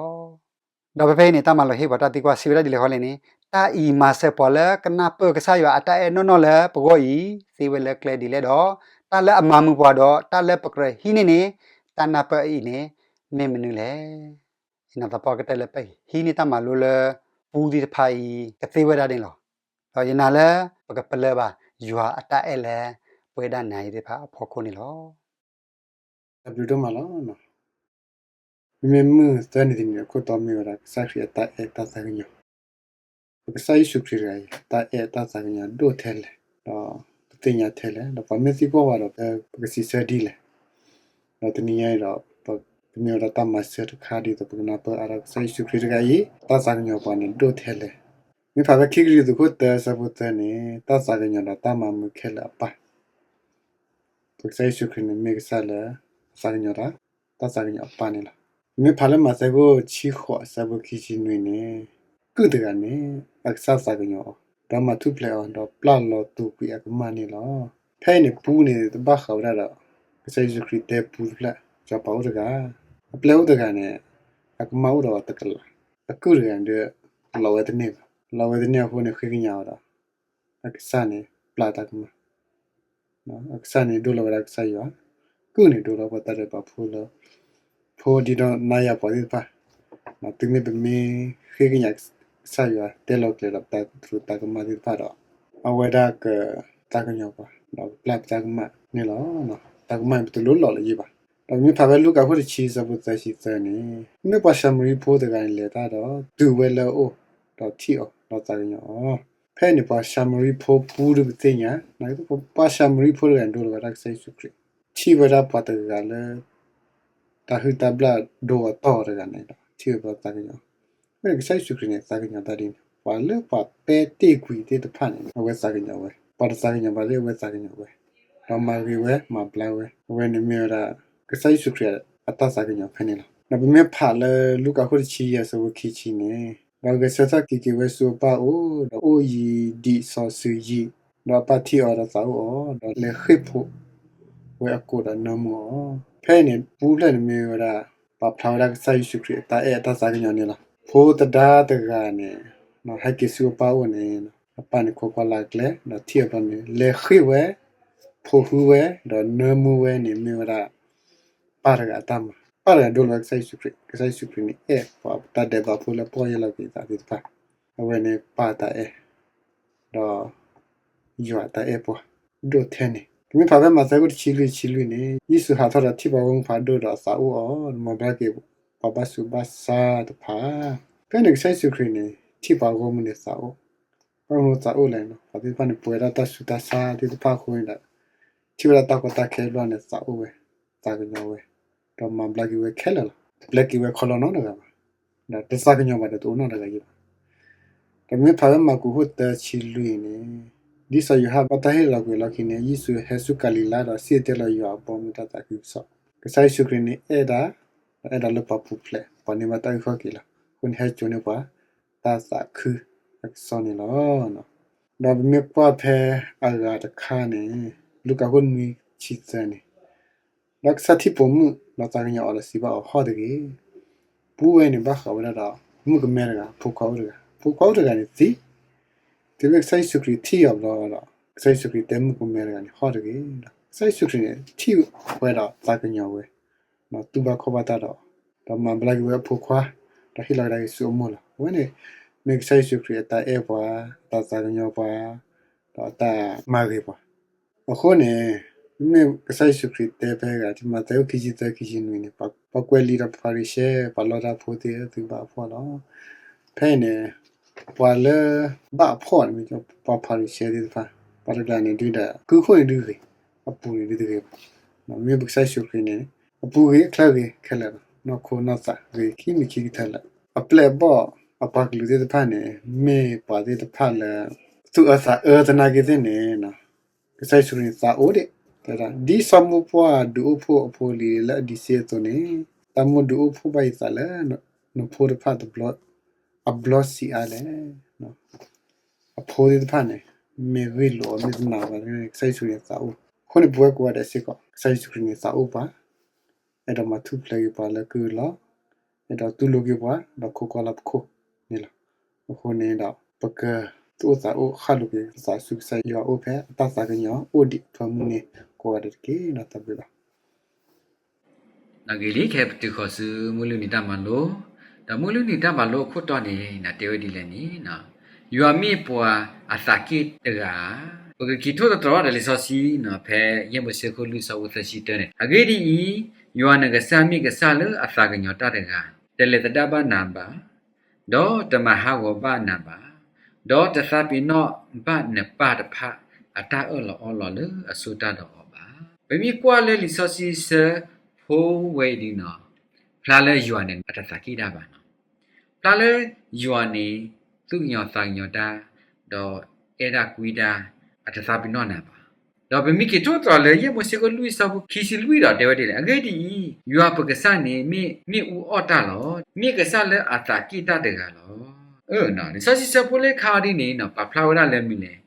ဒီးဖဲဖဲအံၤန့ၣ် တၢ်မၤလိဟ့ၣ်ပှၤတၢ်သံကွၢ်စံးဝဲဒၣ်ဒ်လဲၣ်ဃီလဲၣ်န့ၣ်, တၢ်အံၤမၤစၢၤပှၤလၢကနၢ်ပၢၢ်ကစၢ်ယွၤအတၢ်အဲၣ်နီၢ်နီၢ်လၢပဂီၢ်အံၤ သ့ဝဲလၢကျဲဒ်လဲၣ်ဒီး, တၢ်လၢအမၤမုာ်ပှၤဒီးတၢ်လၢပကြၢးဟံးန့ၢ်န့ၣ်, တၢ်နၢ်ပၢၢ်အံၤန့ၣ် မ့ၢ်မနုၤလဲၣ်. ယနာ်သပှၢ်ကတၢၢ်လၢပဟံးန့ၢ်တၢ်မၤလိလၢပူသ့ၣ်တဖၣ်အံၤ ကသ့ဝဲဒၣ်န့ၣ်လီၤ. ဒီးယနာ်လၢပကပလၢၢ်ဘၣ်ယွၤအတၢ်အဲၣ်လၢပဝဲဒၣ်နၤယၤသ့ၣ်တဖၣ်အဖီခိၣ်န့ၣ်လီၤ. တၢ်ဘျုးဒိၣ်မးလီၤ. မ့မ့ၢ်မုၢ်သၢနံၤတနံၤန့ၣ် အခိၣ်တီမ့ၢ်ဝဲဒၣ် ကစၢ်ခရံာ်အတၢ်အဲၣ်တၢ်သးကညီၤ, ပကစၢ်ယ့ၣ်ၡူးခရံာ်တဂၤအံၤ တၢ်အဲၣ်တၢ်သးကညီၤဒိၣ်ထဲလဲၣ်, ဒီးပသ့ၣ်ညါထဲလဲၣ်, ဒီးပှၤမ့ၢ်သံကွၢ်ဝဲဒီး ပကစံးဆၢဒ်လဲၣ်. ဒီးတနံၤညါအံၤဒီး ပမ့ၢ်ဝဲဒၣ်တၢ်မၤစၢၤတခါဒ်သိး ပကနၢ်ပၢၢ်အါထီၣ်ကစၢ်ယ့ၣ်ၡူးခရံာ်တဂၤအံၤ တၢ်သးကညီၤပှၤန့ၣ်ဒိၣ်ထဲလဲၣ်. မ့ၢ်ဖးဖဲခံကရံၣ်သူးခိၣ်သၢအဆၢဖိသၢန့ၣ် တၢ်သးကညီၤဒီးတၢ်မၤမုာ်ခဲလၢာ်အပၢ် ပကစၢ်ယ့ၣ်ၡူးခရံာ်န့ၣ်မ့ၢ်ကစၢ်လၢ သးကညီၤတၢ်, တၢ်သးကညီၤအပၢ်န့ၣ်လီၤ. မ့ၢ်ဖးလၢမးသဲခိၣ်ဆံဃိးအဆၢဖိခံဆံနွံန့ၣ်, ကုၢ်တဂၤန့ၣ် အကစၢ်သးကညီၤအီၤ, ဒီးမၤထူၣ်ဖျဲးအီၤ, ဒီးပျၢ်လီၤတူာ်ကွံာ်အကမၢ်န့ၣ်လီၤ. ဖဲအံၤန့ၣ် ပူန့ၣ် တဘၣ်ဃးဝဲဒၣ်ဒီး ကစၢ်ယ့ၣ်ၡူးခရံာ်တဲပူတဖျၢၣ်, စီၤပၤအိၣ်တဂၤ, အပျဲၢ်အိၣ်တဂၤန့ၣ် အကမၢ်အိၣ်ဒီးအီၤတကလး, အကုၢ်တဂၤန့ၣ်ဒီး လီၤဝဲတန့ၢ်ဘၣ်. လီၤဝဲတန့ၢ်အဃိန့ၣ် ဃ့ကညးအီၤဒီး အကစၢ်န့ၣ်ပျၢ်တၢ်ကမၢ်, အကစၢ်န့ၣ်ဒိလီၤဝဲဒၣ်ကစၢ်ယွၤ, ကုၢ်န့ၣ်ဒိလီၤပှၤတၢ်ဒဲးဘးဖိလၢ ဖိဒံဒီးနါယၤပှၤသ့ၣ်တဖၣ်, တုၤမ့ၢ်ပမ့ၢ်ဃ့ကညးကစၢ်ယွၤ တဲလီၤကျဲၤဒီးပတၢ်သရူးတၢ်ကမၣ်သ့ၣ်တဖၣ်ဒီး အဝဲဒၣ်ကသးကညီၤပှၤ ဒီးကပျၢ်ပတၢ်ကမၣ်န့ၣ်လီၤ. တၢ်ကမၣ်န့ၣ် ပတလိၣ်လီၤလၢၤယံၤဘၣ်. ဒီးပမ့ၢ်ဖးဖဲလူၤကၣ်ခိၣ်တဆံအဆၢဖိသၢဆံသၢန့ၣ်, မ့ၢ်ပှၤၡၤမရံဖိတဂၤန့ၣ်လဲၤတၢ်ဒီး တုၤဝဲလၢအအိၣ်, ဒီးထံၣ်အီၤ, ဒီးသးကညီၤအီၤ. ဖဲအံၤန့ၣ် ပှၤၡၤမရံဖိပူဒ်ပသ့ၣ်ညါ, ပှၤၡၤမရံဖိတဂၤန့ၣ်ဒိလီၤဝဲဒၣ်ကစၢ်ယ့ၣ်ၡူးခရံာ်, ထံၣ်ဝဲဒၣ်ပှၤတဂၤလၢ တၢ်ဟုၣ်တၢ်ဘျၣ်ဒိအီၤတီၢ်တဂၤန့ၣ်ဒီး ထံၣ်ဝဲပှၤသးကညီၤ, ဖဲန့ၣ်ကစၢ်ယ့ၣ်ၡူးခရံာ်န့ၣ် သးကညီၤတၢ်ဒ်န့ၣ်, ပှၤလၢပှၤပဲတ့ၢ်ကွံာ်သ့ၣ်တဖၣ်န့ၣ် အဝဲသးကညီၤဝဲ, ပှၤတသးကညီၤဘၣ်လၢအဝဲသးကညီၤဝဲ, ဒီးမၤဂ့ၤဝဲ မၤဘျါဝဲ, အဝဲန့ၣ်မ့ၢ်ဝဲဒၣ် ကစၢ်ယ့ၣ်ၡူးခရံာ်အတၢ်သးကညီၤဖဲန့ၣ်လီၤ. ဒီးပမ့ၢ်ဖးလၢလူၤကၣ်ခိၣ်တဆံယဲၢ်အဆၢဖိခံဆံန့ၣ်, ဒီးဂဲၤဆၢထၢၣ်က့ၤက့ၤဝဲဆူအပၢ်အအိၣ်, ဒီးအိၣ်ယံၤဒံးစီၤစုၤယံၤ, ဒီးအပၢ်ထံၣ်အီၤဒီးသးအိၣ်အီၤ, ဒီးလဲၤဃ့ၢ်ဖိဝဲအကိာ်ဒီးနၢမူအီၤ. ဖဲအံၤန့ၣ် ပူဖျၢၣ်န့ၣ်မ့ၢ်ဝဲဒၣ် ပာ်ဖျါဝဲဒၣ်ကစၢ်ယ့ၣ်ၡူးခရံာ်အတၢ်အဲၣ်အတၢ်သးကညီၤန့ၣ်လီၤ. ဖိသဒါတဂၤန့ၣ် ဟဲက့ၤဆူအပၢ်အအိၣ်န့ၣ်, အပၢ်န့ၣ်ခိးကွၢ်လၢကျဲ, ဒီးထံၣ်အီၤဘျီန့ၣ် လဲၤဃ့ၢ်ဝဲ, ဖိးဟုဝဲ, ဒီးနၢမူဝဲန့ၣ်မ့ၢ်ဝဲဒၣ် ပၢ်တဂၤအတၢ်မၤ, ပၢ်တဂၤဒိလီၤဝဲကစၢ်ယ့ၣ်ၡူးခရံာ်, ကစၢ်ယ့ၣ်ၡူးခရံာ်န့ၣ် အဲၣ်ပှၤတၢ်ဒဲးဘးဖိလၢပီၢ်ယၢ်လီၤက့ၤသးသ့ၣ်တဖၣ်, အဝဲန့ၣ်ပၢ်တၢ်အဲၣ်, ဒီး ယွၤတၢ်အဲၣ်ပှၤ ဒိၣ်ထဲန့ၣ်. ပမ့ၢ်ဖးဖဲမးသဲခိၣ်တဆံလွံၢ်ဆံလွံၢ်န့ၣ်, ယ့ၣ်ၡူးဟးထီၣ်ဒီးထံၣ်ပှၤဂီၢ်မုၢ်ဖးဒိၣ်ဒီးသးအိၣ်အီၤ, မၤဘျါက့ၤပှၤဘၣ်ဆူးဘၣ်ဆါတဖၣ်. ဖဲန့ၣ်ကစၢ်ယ့ၣ်ၡူးခရံာ်န့ၣ် ထံၣ်ပှၤဂီၢ်မုၢ်န့ၣ်သးအိၣ်, ပှၤဂီၢ်မုၢ်သးအိၣ်လဲၣ်န့ၣ်, ပှၤသ့ၣ်တဖၣ်န့ၣ် ပှဲၤဒၣ်တၢ်ဆူးတၢ်ဆါသ့ၣ်တဖၣ်အဃိန့ၣ်ဒီး ထံၣ်ဝဲဒၣ်တၢ်ကီတၢ်ခဲဘျီန့ၣ်သးအိၣ်ဝဲ, သးကညီၤဝဲ, ဒီးမၤဘျါက့ၤဝဲခဲလၢာ်လီၤ. တပျဲက့ၤဝဲခီလီၤနီတဂၤဘၣ်, ဒီးတသးကညီၤဘၣ်ဒီးတအိၣ်နီတဂၤယံၤဘၣ်. ဒီးပမ့ၢ်ဖးဖဲမၢ်ကူးခိၣ်သၢဆံလွံၢ်န့ၣ်, ဒ်စီၤယိၤဟၣ်ဘၣ်တၢ်ဟ့ၣ်လီၤကွံာ်အလီၢ်ခံန့ၣ် ယ့ၣ်ၡူးဟဲဆူကၤလံၤလါဒီးစံၣ်တဲၤတဲလီၤယွၤအဘီအမုၢ်တၢ်သးခုကစီၣ်. ကစၢ်ယ့ၣ်ၡူးခရံာ်န့ၣ်အဲၣ်ဒၣ် ဒီးအဲၣ်ဒိးလၢပှၤပူၤဖျဲး ပှၤန့ၢ်ဘၣ်တၢ်အုၣ်ခီၣ်က့ၤလီၤ. အဃိန့ၣ်ဟဲစိာ်န့ၢ်ပှၤ တၢ်သးခုအကစီၣ်န့ၣ်လီၤ. ဒီးပမ့ၢ်ကွၢ်ဖဲအဂၤတခါန့ၣ် လူၤကၣ်ခိၣ်နွံဆံသၢန့ၣ် ဒီးကစၢ်ထံၣ်ပိာ်မုၣ် ဒီးသးကညီၤအီၤဒီးစံးဘၣ်အီၤ ဟီၣ်တဂ့ၤ. ပူဝဲန့ၣ်ဘၣ်ဃးဝဲဒၣ်ဒီး မုၣ်ကမဲတဂၤ အဖိခွါအိၣ်တဂၤ, အဖိခွါအိၣ်တဂၤန့ၣ်သံ, တုၤမ့ၢ်ကစၢ်ယ့ၣ်ၡူးခရံာ်ထံၣ်အီၤဘျီဒီး ကစၢ်ယ့ၣ်ၡူးခရံာ်တဲမုၣ်ကမဲတဂၤန့ၣ် ဟီၣ်တဂ့ၤ. ဒီးကစၢ်ယ့ၣ်ၡူးခရံာ်န့ၣ် ထံၣ်ဝဲဒီးသးကညီၤဝဲ, ဒီးတူၢ်ဘၣ်ခီၣ်ဘၣ်တၢ်ဒီး, ဒီးမၤဘျါက့ၤဝဲအဖိခွါ, ဒီးဟ့ၣ်လီၤကဒါက့ၤဆူအမိၢ်လီၤ. အဝဲန့ၣ် မ့ၢ်ကစၢ်ယ့ၣ်ၡူးခရံာ်အတၢ်အဲၣ်ပှၤ, အတၢ်သးကညီၤပှၤ, ဒီးအတၢ်မၤဂ့ၤပှၤ အဃိန့ၣ် မ့မ့ၢ်ကစၢ်ယ့ၣ်ၡူးခရံာ်တဲဖဲအဂၤ မးသဲအိၣ်ခံဆံသၢ ခံဆံနွံန့ၣ် ပှၤကွဲးလံာ်ဒီးဖၤရံၤၡဲ ပှၤလီတၢ်ဖိသ့ၣ်သုဘၣ်အဖှီၣ်လီၤ. ဖဲအံၤန့ၣ် ပှၤလၢဘၣ်အဖှီၣ်န့ၣ် မ့ၢ်ပှၤဖၤရံၤၡဲသ့ၣ်တဖၣ်, ပှၤတဂၤန့ၣ်ဒုးဒီး ကုၢ်ခိၣ်န့ၣ်ဒုးဂ့ၤ, အပူၤန့ၣ်ဒုးတဂ့ၤဘၣ်. မ့မ့ၢ်ပကစၢ်ယ့ၣ်ၡူးခရံာ်န့ၣ် အပူၤဂ့ၤအချၢဂ့ၤခဲလၢာ်လီၤ. နီၢ်ခိနီၢ်သးဂ့ၤခံမံၤခံကတၢၢ်လၢာ်. အပျဲၢ်အဘီၣ်အပှၤကလုာ်သ့ၣ်တဖၣ်န့ၣ် မ့ၢ်ပှၤသ့ၣ်တဖၣ်လၢ သူၣ်အၢသးအၢသနာ်က့သ့ၣ်န့ၣ် ကစၢ်ယ့ၣ်ၡူးခရံာ်န့ၣ်သးအိၣ်ဒံး, တဲဒၣ် ဒ်စီၤမိၢ်ပှၢ်ဒုးအိၣ်ဖှိၣ်အဖိအလံၤလၢအဒံးစ့အသိးန့ၣ်, တၢ်မိၣ်ဒုးအိၣ်ဖှိၣ်ဘၣ်ယသးလၢ နဖိတဖၣ်တဘျီ, အဘျီဆံးအါလဲၣ်. အဖိသ့ၣ်တဖၣ်န့ၣ် မ့ၢ်ဂ့ၢ်လိာ်အီၤ မ့ၢ်တနာ်ဘၣ်န့ၣ် ကစၢ်ယ့ၣ်ၡူးခရံာ်န့ၣ်သးအိၣ်. အဃိန့ၣ် ပဝဲကိးဂၤဒဲးစ့ၢ်ကီး ကစၢ်ယ့ၣ်ၡူးခရံာ်န့ၣ်သးအိၣ်ပှၤ, အဲၣ်ဒိးမၤထူၣ်ဖျဲးက့ၤပှၤလၢကုၢ်အလီၢ်, အဲၣ်ဒိးတူၢ်လိာ်က့ၤပှၤ ဒီးခိးကွၢ်လၢပခိၣ်န့ၣ်လီၤ. အဃိန့ၣ်ဒီး ပကသူၣ်အိၣ်သးအိၣ် ဃၣ်လိာ်က့ၤပသးဆူကစၢ်ယွၤအအိၣ် ဖဲအတၢ်သးကညီၤအိၣ်ဒံးအဖၢမုၢ်န့ၣ် ကိးဂၤဒဲးတက့ၢ်. တၢ်ဘျုးလီၤ. နဂ့ၤလံ ခဲပတုာ်ဃီၤဆူမုၢ်လုၢ်နံၤတၢ်မၤလိ, ဒီးမုၢ်လုၢ်နံၤတၢ်မၤလိအခိၣ်တီန့ၣ် နတဲဝဲဒ်လဲၣ်န့ၣ်, ယွၤမ့ၢ်ပှၤအသးက့ၣ်တဂၤဧါ. ပကက့ၤထိၣ်သတြီၤဒီးလံာ်စီဆှံ ဖဲယဲၢ်မိၤၡ့ခိၣ်လွံၢ်ဆၢဖိသၢဆံတၢန့ၣ်, အဂ့ၢ်ဒ်အံၤ, ယွၤနကစၢ်မ့ၢ်ကစၢ်လၢအသးကညီၤတၢ်တဂၤ, တလဲၤသဒၣ်ဘၣ်နၤဘၣ် ဒီးတမၤဟးဂီၤဘၣ်နၤဘၣ်, ဒီးတသးပ့ၤနီၣ်ဘၣ်နပၢ်တဖၣ်အတၢ်အၢၣ်လီၤအီလီၤလၢအဆိၣ်တၢ်ဒီးအီၤဘၣ်. ပမ့ၢ်ကွၢ်လၢလံာ်စီဆှံဆၢဖိဝဲအံၤဒ်န့ၣ်, ဖျါလၢယွၤန့ၣ် အတသးက့ၣ်တၢ်ဘၣ်န့ၣ်, ဖျါလၢယွၤန့ၣ် သူၣ်ကညီၤသးကညီၤတၢ်, ဒီးအဲၣ်တၢ်ကွံတၢ်, အတသးပ့ၤနီၣ်နၤဘၣ်. ဒီးပမ့ၢ်က့ၤထိၣ်သတြီၤလၢယဲၢ်မိၤၡ့ခိၣ်လွံၢ်ဆၢဖိခံဆံလွံၢ်ဒီးတဲဝဲဒ်လဲၣ်, အဂ့ၢ်ဒ်အံၤ, ယွၤပကစၢ်န့ၣ် မ့ၢ်မ့ၣ်အူအီၣ်တၢ်လီၤ. မ့ၢ်ကစၢ်လၢအသးက့ၣ်တၢ်တဂၤလီၤ. လံာ်စီဆှံဆၢဖိလၢခါအံၤဒ်န့ၣ် ပာ်ဖျါဝဲဒၣ်လၢမနုၤလဲၣ်,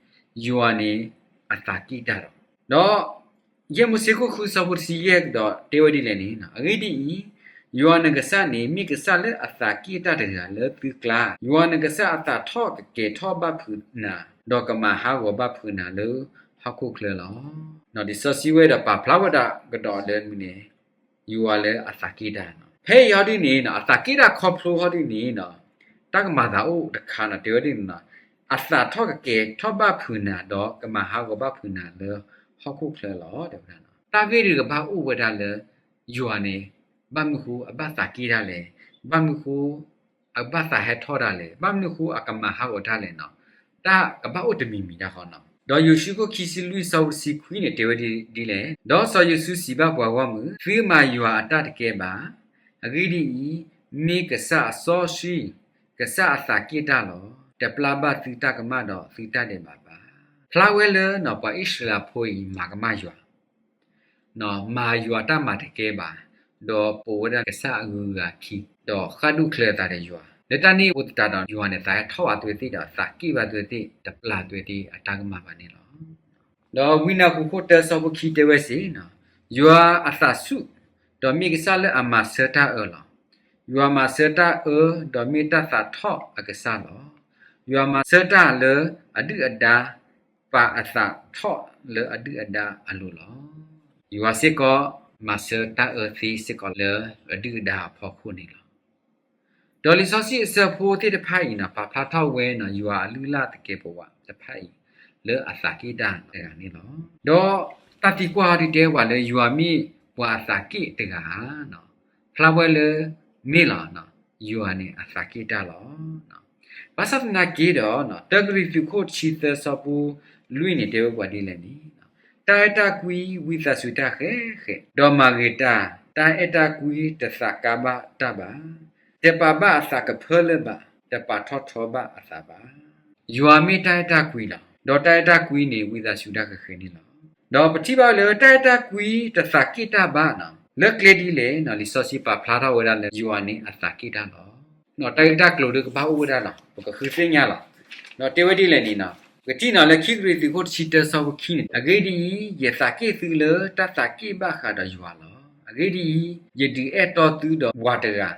ယွၤန့ၣ်အသးက့ၣ်တၢ်လီၤ. ဒီးယဲၢ်မိၤၡ့ခိၣ်ဃုဆၢဖိတဆံယဲၢ်ဒီးတဲဝဲဒ်လဲၣ်န့ၣ်, အဂ့ၢ်ဒ်အံၤ, ယွၤနကစၢ်န့ၣ် မ့ၢ်ကစၢ်လၢအသးက့ၣ်တၢ်တဂၤလၢသုကျါ, ယွၤနကစၢ်အသးထီၣ်ကကဲၤထီၣ်ဘၣ်ဖုးနၤ, ဒီးကမၤဟးဂီၤဘၣ်ဖုးနၤလၢဟီၣ်ခိၣ်ချၢလီၤ. လံာ်စီဆှံဝဲဒီးပာ်ဖျါဝဲဒၣ်ကဒီးလၢမနုၤလဲၣ်, ယွၤလၢအသးက့ၣ်တၢ်န့ၣ်, ဖဲအံၤဟီဒ်န့ၣ် အသးက့ၣ်တၢ်ခီဖျိဟီဒ်န့ၣ် တၢ်ကမၤသးအိၣ်တခါန့ၣ် တဲဝဲဒ်န့ၣ်, အသးထီၣ်ကကဲၤထီၣ်ဘၣ်ဖုးနၤ ဒီးကမၤဟးဂီၤဘၣ်ဖုးနၤလၢဟီၣ်ခိၣ်ချၢလီၤ တဲဝဲဒၣ်. တၢ်ဂ့ၢ်ဒ်ကဘၣ်အိၣ်ဝဲဒၣ်လၢ ယွၤန့ၣ် ဘၣ်မနုၤဃိအဘၣ်သးက့ၣ်တၢ်လဲၣ်, ဘၣ်မနုၤဃိအဘၣ်သးဟဲထီၣ်တၢ်လဲၣ်, ဘၣ်မနုၤဃိအကမၤဟးဂီၤတၢ်လဲၣ်န့ၣ်, တၢ်ကဘၣ်အိၣ်တမံၤမံၤတၢ်ဃီန့ၣ်. ဒီးယိၤၡူးခိၣ်ခံဆံလွံၢ်ဆၢဖိတဆံခွံန့ၣ် တဲဝဲဒ်လဲၣ်, ဒီးစီၤယိၤၡူးစံးဘၣ်ပှၤဂီၢ်မုၢ်, သုမၤယွၤအတၢ်တကဲဘၣ်. အဂ့ၢ်ဒ်အံၤ, မ့ၢ်ကစၢ်အစီဆှံ, ကစၢ်အသးက့ၣ်တၢ်လီၤ. တပျၢ်ဘၣ်သုတၢ်ကမၣ်ဒီးသုတၢ်ဒဲးဘးဘၣ်. ဖျါဝဲလၢပှၤအံၣ်စရ့လးဖိအံၤမၤကမၣ်ယွၤ မၤယွၤတၢ်မၤတကဲဘၣ်, ဒီးပိာ်ဝဲဒၣ်ကစၢ်အဂုၤအဂၤအခံ, ဒီးဃၣ်ဒူၣ်ချၢအသးဒီးယွၤ, လၢတၢ်န့ၣ်အဃိသတးဒီး ယွၤန့ၣ်သးဟဲထီၣ်ဘၣ်သုဝဲသ့ၣ်ဒီးသးက့ၣ်ဘၣ်သုဝဲသ့ၣ်, တပျၢ်သုဝဲသ့ၣ်အတၢ်ကမၣ်ဘၣ်န့ၣ်လီၤ. ဒီးဝံနၢ်ဟူခိၣ်တၢဆၢဖိခံတဲဝဲစ့ၢ်, ယွၤအသးဆူၣ်, ဒီးမ့ၢ်ကစၢ်လၢအမၤဆၢတၢ်အၢလီၤ. ယွၤမၤဆၢတၢ်အၢ, ဒီးမ့ၢ်တၢ်သးထီၣ်အကစၢ်လီၤ. ယွၤမၤဆၢတၢ်လၢအဒုၣ်အဒါ, ပာ်အသးထီၣ်လၢအဒုၣ်အဒါအလိၤလီၤ. ယွၤစ့ၢ်ကီး မၤဆၢတၢ်အၢသ့စ့ၢ်ကီးလၢအဒုၣ်အဒါအဖီခိၣ်န့ၣ်လီၤ. ဒီးလံာ်စီဆှံအဆၢဖိသ့ၣ်တဖၣ်အံၤန့ၣ် ပာ်ဖျါထီၣ်ဝဲန့ၣ် ယွၤအလုၢ်အလၢ်သကဲးပဝးတဖၣ်အံၤ လၢအသးက့ၣ်တၢ်တဂၤန့ၣ်လီၤ. ဒီးတၢ်သံကွၢ်အီၤဒုးတဲပှၤလၢယွၤမ့ၢ်ပှၤအသးက့ၣ်တဂၤဧါ, ဖျါဝဲလၢ မ့ၢ်လီၤ, ယွၤန့ၣ်အသးက့ၣ်တၢ်လီၤ. ဘၣ်ဆၣ်သနာ်က့ဒီး တၢကရံၣ်သူးခိၣ်တဆံသၢဆၢဖိလွံၢ်န့ၣ် တဲဝဲပှၤဒ်လဲၣ်န့ၣ်, တၢ်အဲၣ်တၢ်ကွံဝံသးစူၤတၢ်ဃဲးဃဲး, ဒီးမၤဂ့ၤတၢ်, တၢ်အဲၣ်တၢ်ကွံတသးကါဘၣ်တၢ်ဘၣ်, တပာ်ဘၣ်အသးကဖၢလၢဘၣ်, တပာ်ထီၣ်ထီဘၣ်အသးဘၣ်. ယွၤမ့ၢ်တၢ်အဲၣ်တၢ်ကွံလီၤ. ဒီးတၢ်အဲၣ်တၢ်ကွံန့ၣ် ဝံသးစူၤတၢ်ဃဲးဃဲးန့ၣ်လီၤ. ဒီးပထံၣ်ဘၣ်လၢတၢ်အဲၣ်တၢ်ကွံတသးက့ၣ်တၢ်ဘၣ်န့ၣ် လၢကျဲဒ်လဲၣ်န့ၣ် လံာ်စီဆှံပာ်ဖျါထီၣ်ဝဲဒၣ်လၢယွၤန့ၣ်အသးက့ၣ်တၢ်လီၤ. တၢ်ဂ့ၢ်တၢ်ကျိၤဒုးကဘၣ်အိၣ်ဝဲဒၣ်လီၤ. ပကဃုသ့ၣ်ညါလီၤ. ဒီးတဲဝဲဒ်လဲၣ်န့ၣ်, ပကထံၣ်န့ၣ်လၢခံကရံၣ်သူးခိၣ်တဆံတၢဆၢဖိခံန့ၣ်, အဂ့ၢ်ဒ်အံၤ, ယသးက့ၣ်သုလၢတၢ်သးက့ၣ်ဘၣ်ဃးဒီးယွၤလီၤ. အဂ့ၢ်ဒ်အံၤ, ယဒုးအဲၣ်တီသုဒီးပှၤတဂၤ,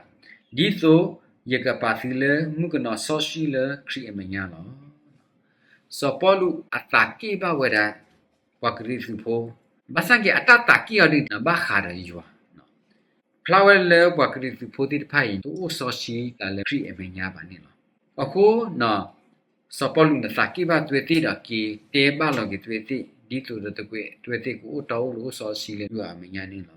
ဒ်သိးယကပာ်သုလၢမုၣ်ကနီၤစီဆှံလၢခရံာ်အမဲာ်ညါလီၤ. စီၤပီလူးအသးက့ၣ်ဘၣ်ဝဲဒၣ် ပှၤကရံၣ်သူးဖိ, ဘၣ်ဆၣ်က့ၤအတၢ်သးက့ၣ်အီၤဒ်န့ၣ် ဘၣ်ဃးဒီးယွၤ, ဖျါဝဲလၢပှၤကရံၣ်သူးဖိသ့ၣ်တဖၣ်အံၤ တအိၣ်စီဆှံသးလၢခရံာ်အမဲာ်ညါဘၣ်န့ၣ်လီၤ. အဃိ စီၤပီလူးန့ၣ်သးက့ၣ်ဘၣ်သုဝဲသ့ၣ်ဒီး က့ၤတဲဘၣ်လီၤက့ၤသုဝဲသ့ၣ် ဒ်သိးဒီးသုဝဲသ့ၣ်ကအိၣ်တီအိၣ်လိၤအိၣ်စီဆှံလၢယွၤအမဲာ်ညါန့ၣ်လီၤ.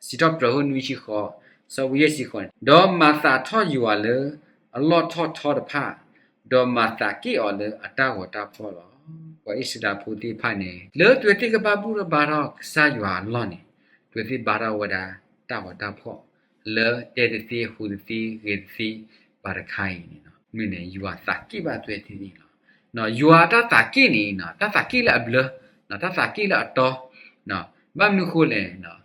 စံးထီၣ်ပတြၢၤ အခိၣ်နွံဆံဃိး, ဆၢဖိယဲၢ်ဆံဃိးန့ၣ်, ဒီးမၤသးထီၣ်ယွၤလၢအလီၢ်ထီၣ်ထီတဖၣ်, ဒီးမၤသးက့ၣ်အီၤလၢအတၢ်ဂီၤတၢ်ဖီၣ်လီၤ. ပှၤအံၣ်စရ့လးဖိသ့ၣ်တဖၣ်န့ၣ် လၢသုဝဲသ့ၣ်ကဘၣ်ဘူၣ်ထီၣ်ဘါထီၣ်ကစၢ်ယွၤအလီၢ်န့ၣ်, သုဝဲသ့ၣ်ဘါထီၣ်ဝဲဒၣ်တၢ်ဂီၤတၢ်ဖီၣ် လၢတဲတသ့ ဟူးတသ့ ဂဲၤတသ့ ဘၣ်တခါအံၤန့ၣ်, မ့ၢ်န့ၣ် ယွၤသးက့ၣ်ဘၣ်သုဝဲသ့ၣ်န့ၣ်လီၤ. ယွၤအတၢ်သးက့ၣ်န့ၣ် တၢ်သးက့ၣ်လၢအဘျၢ, တၢ်သးက့ၣ်လၢအတီ, ဘၣ်မနုၤဃိလဲၣ်,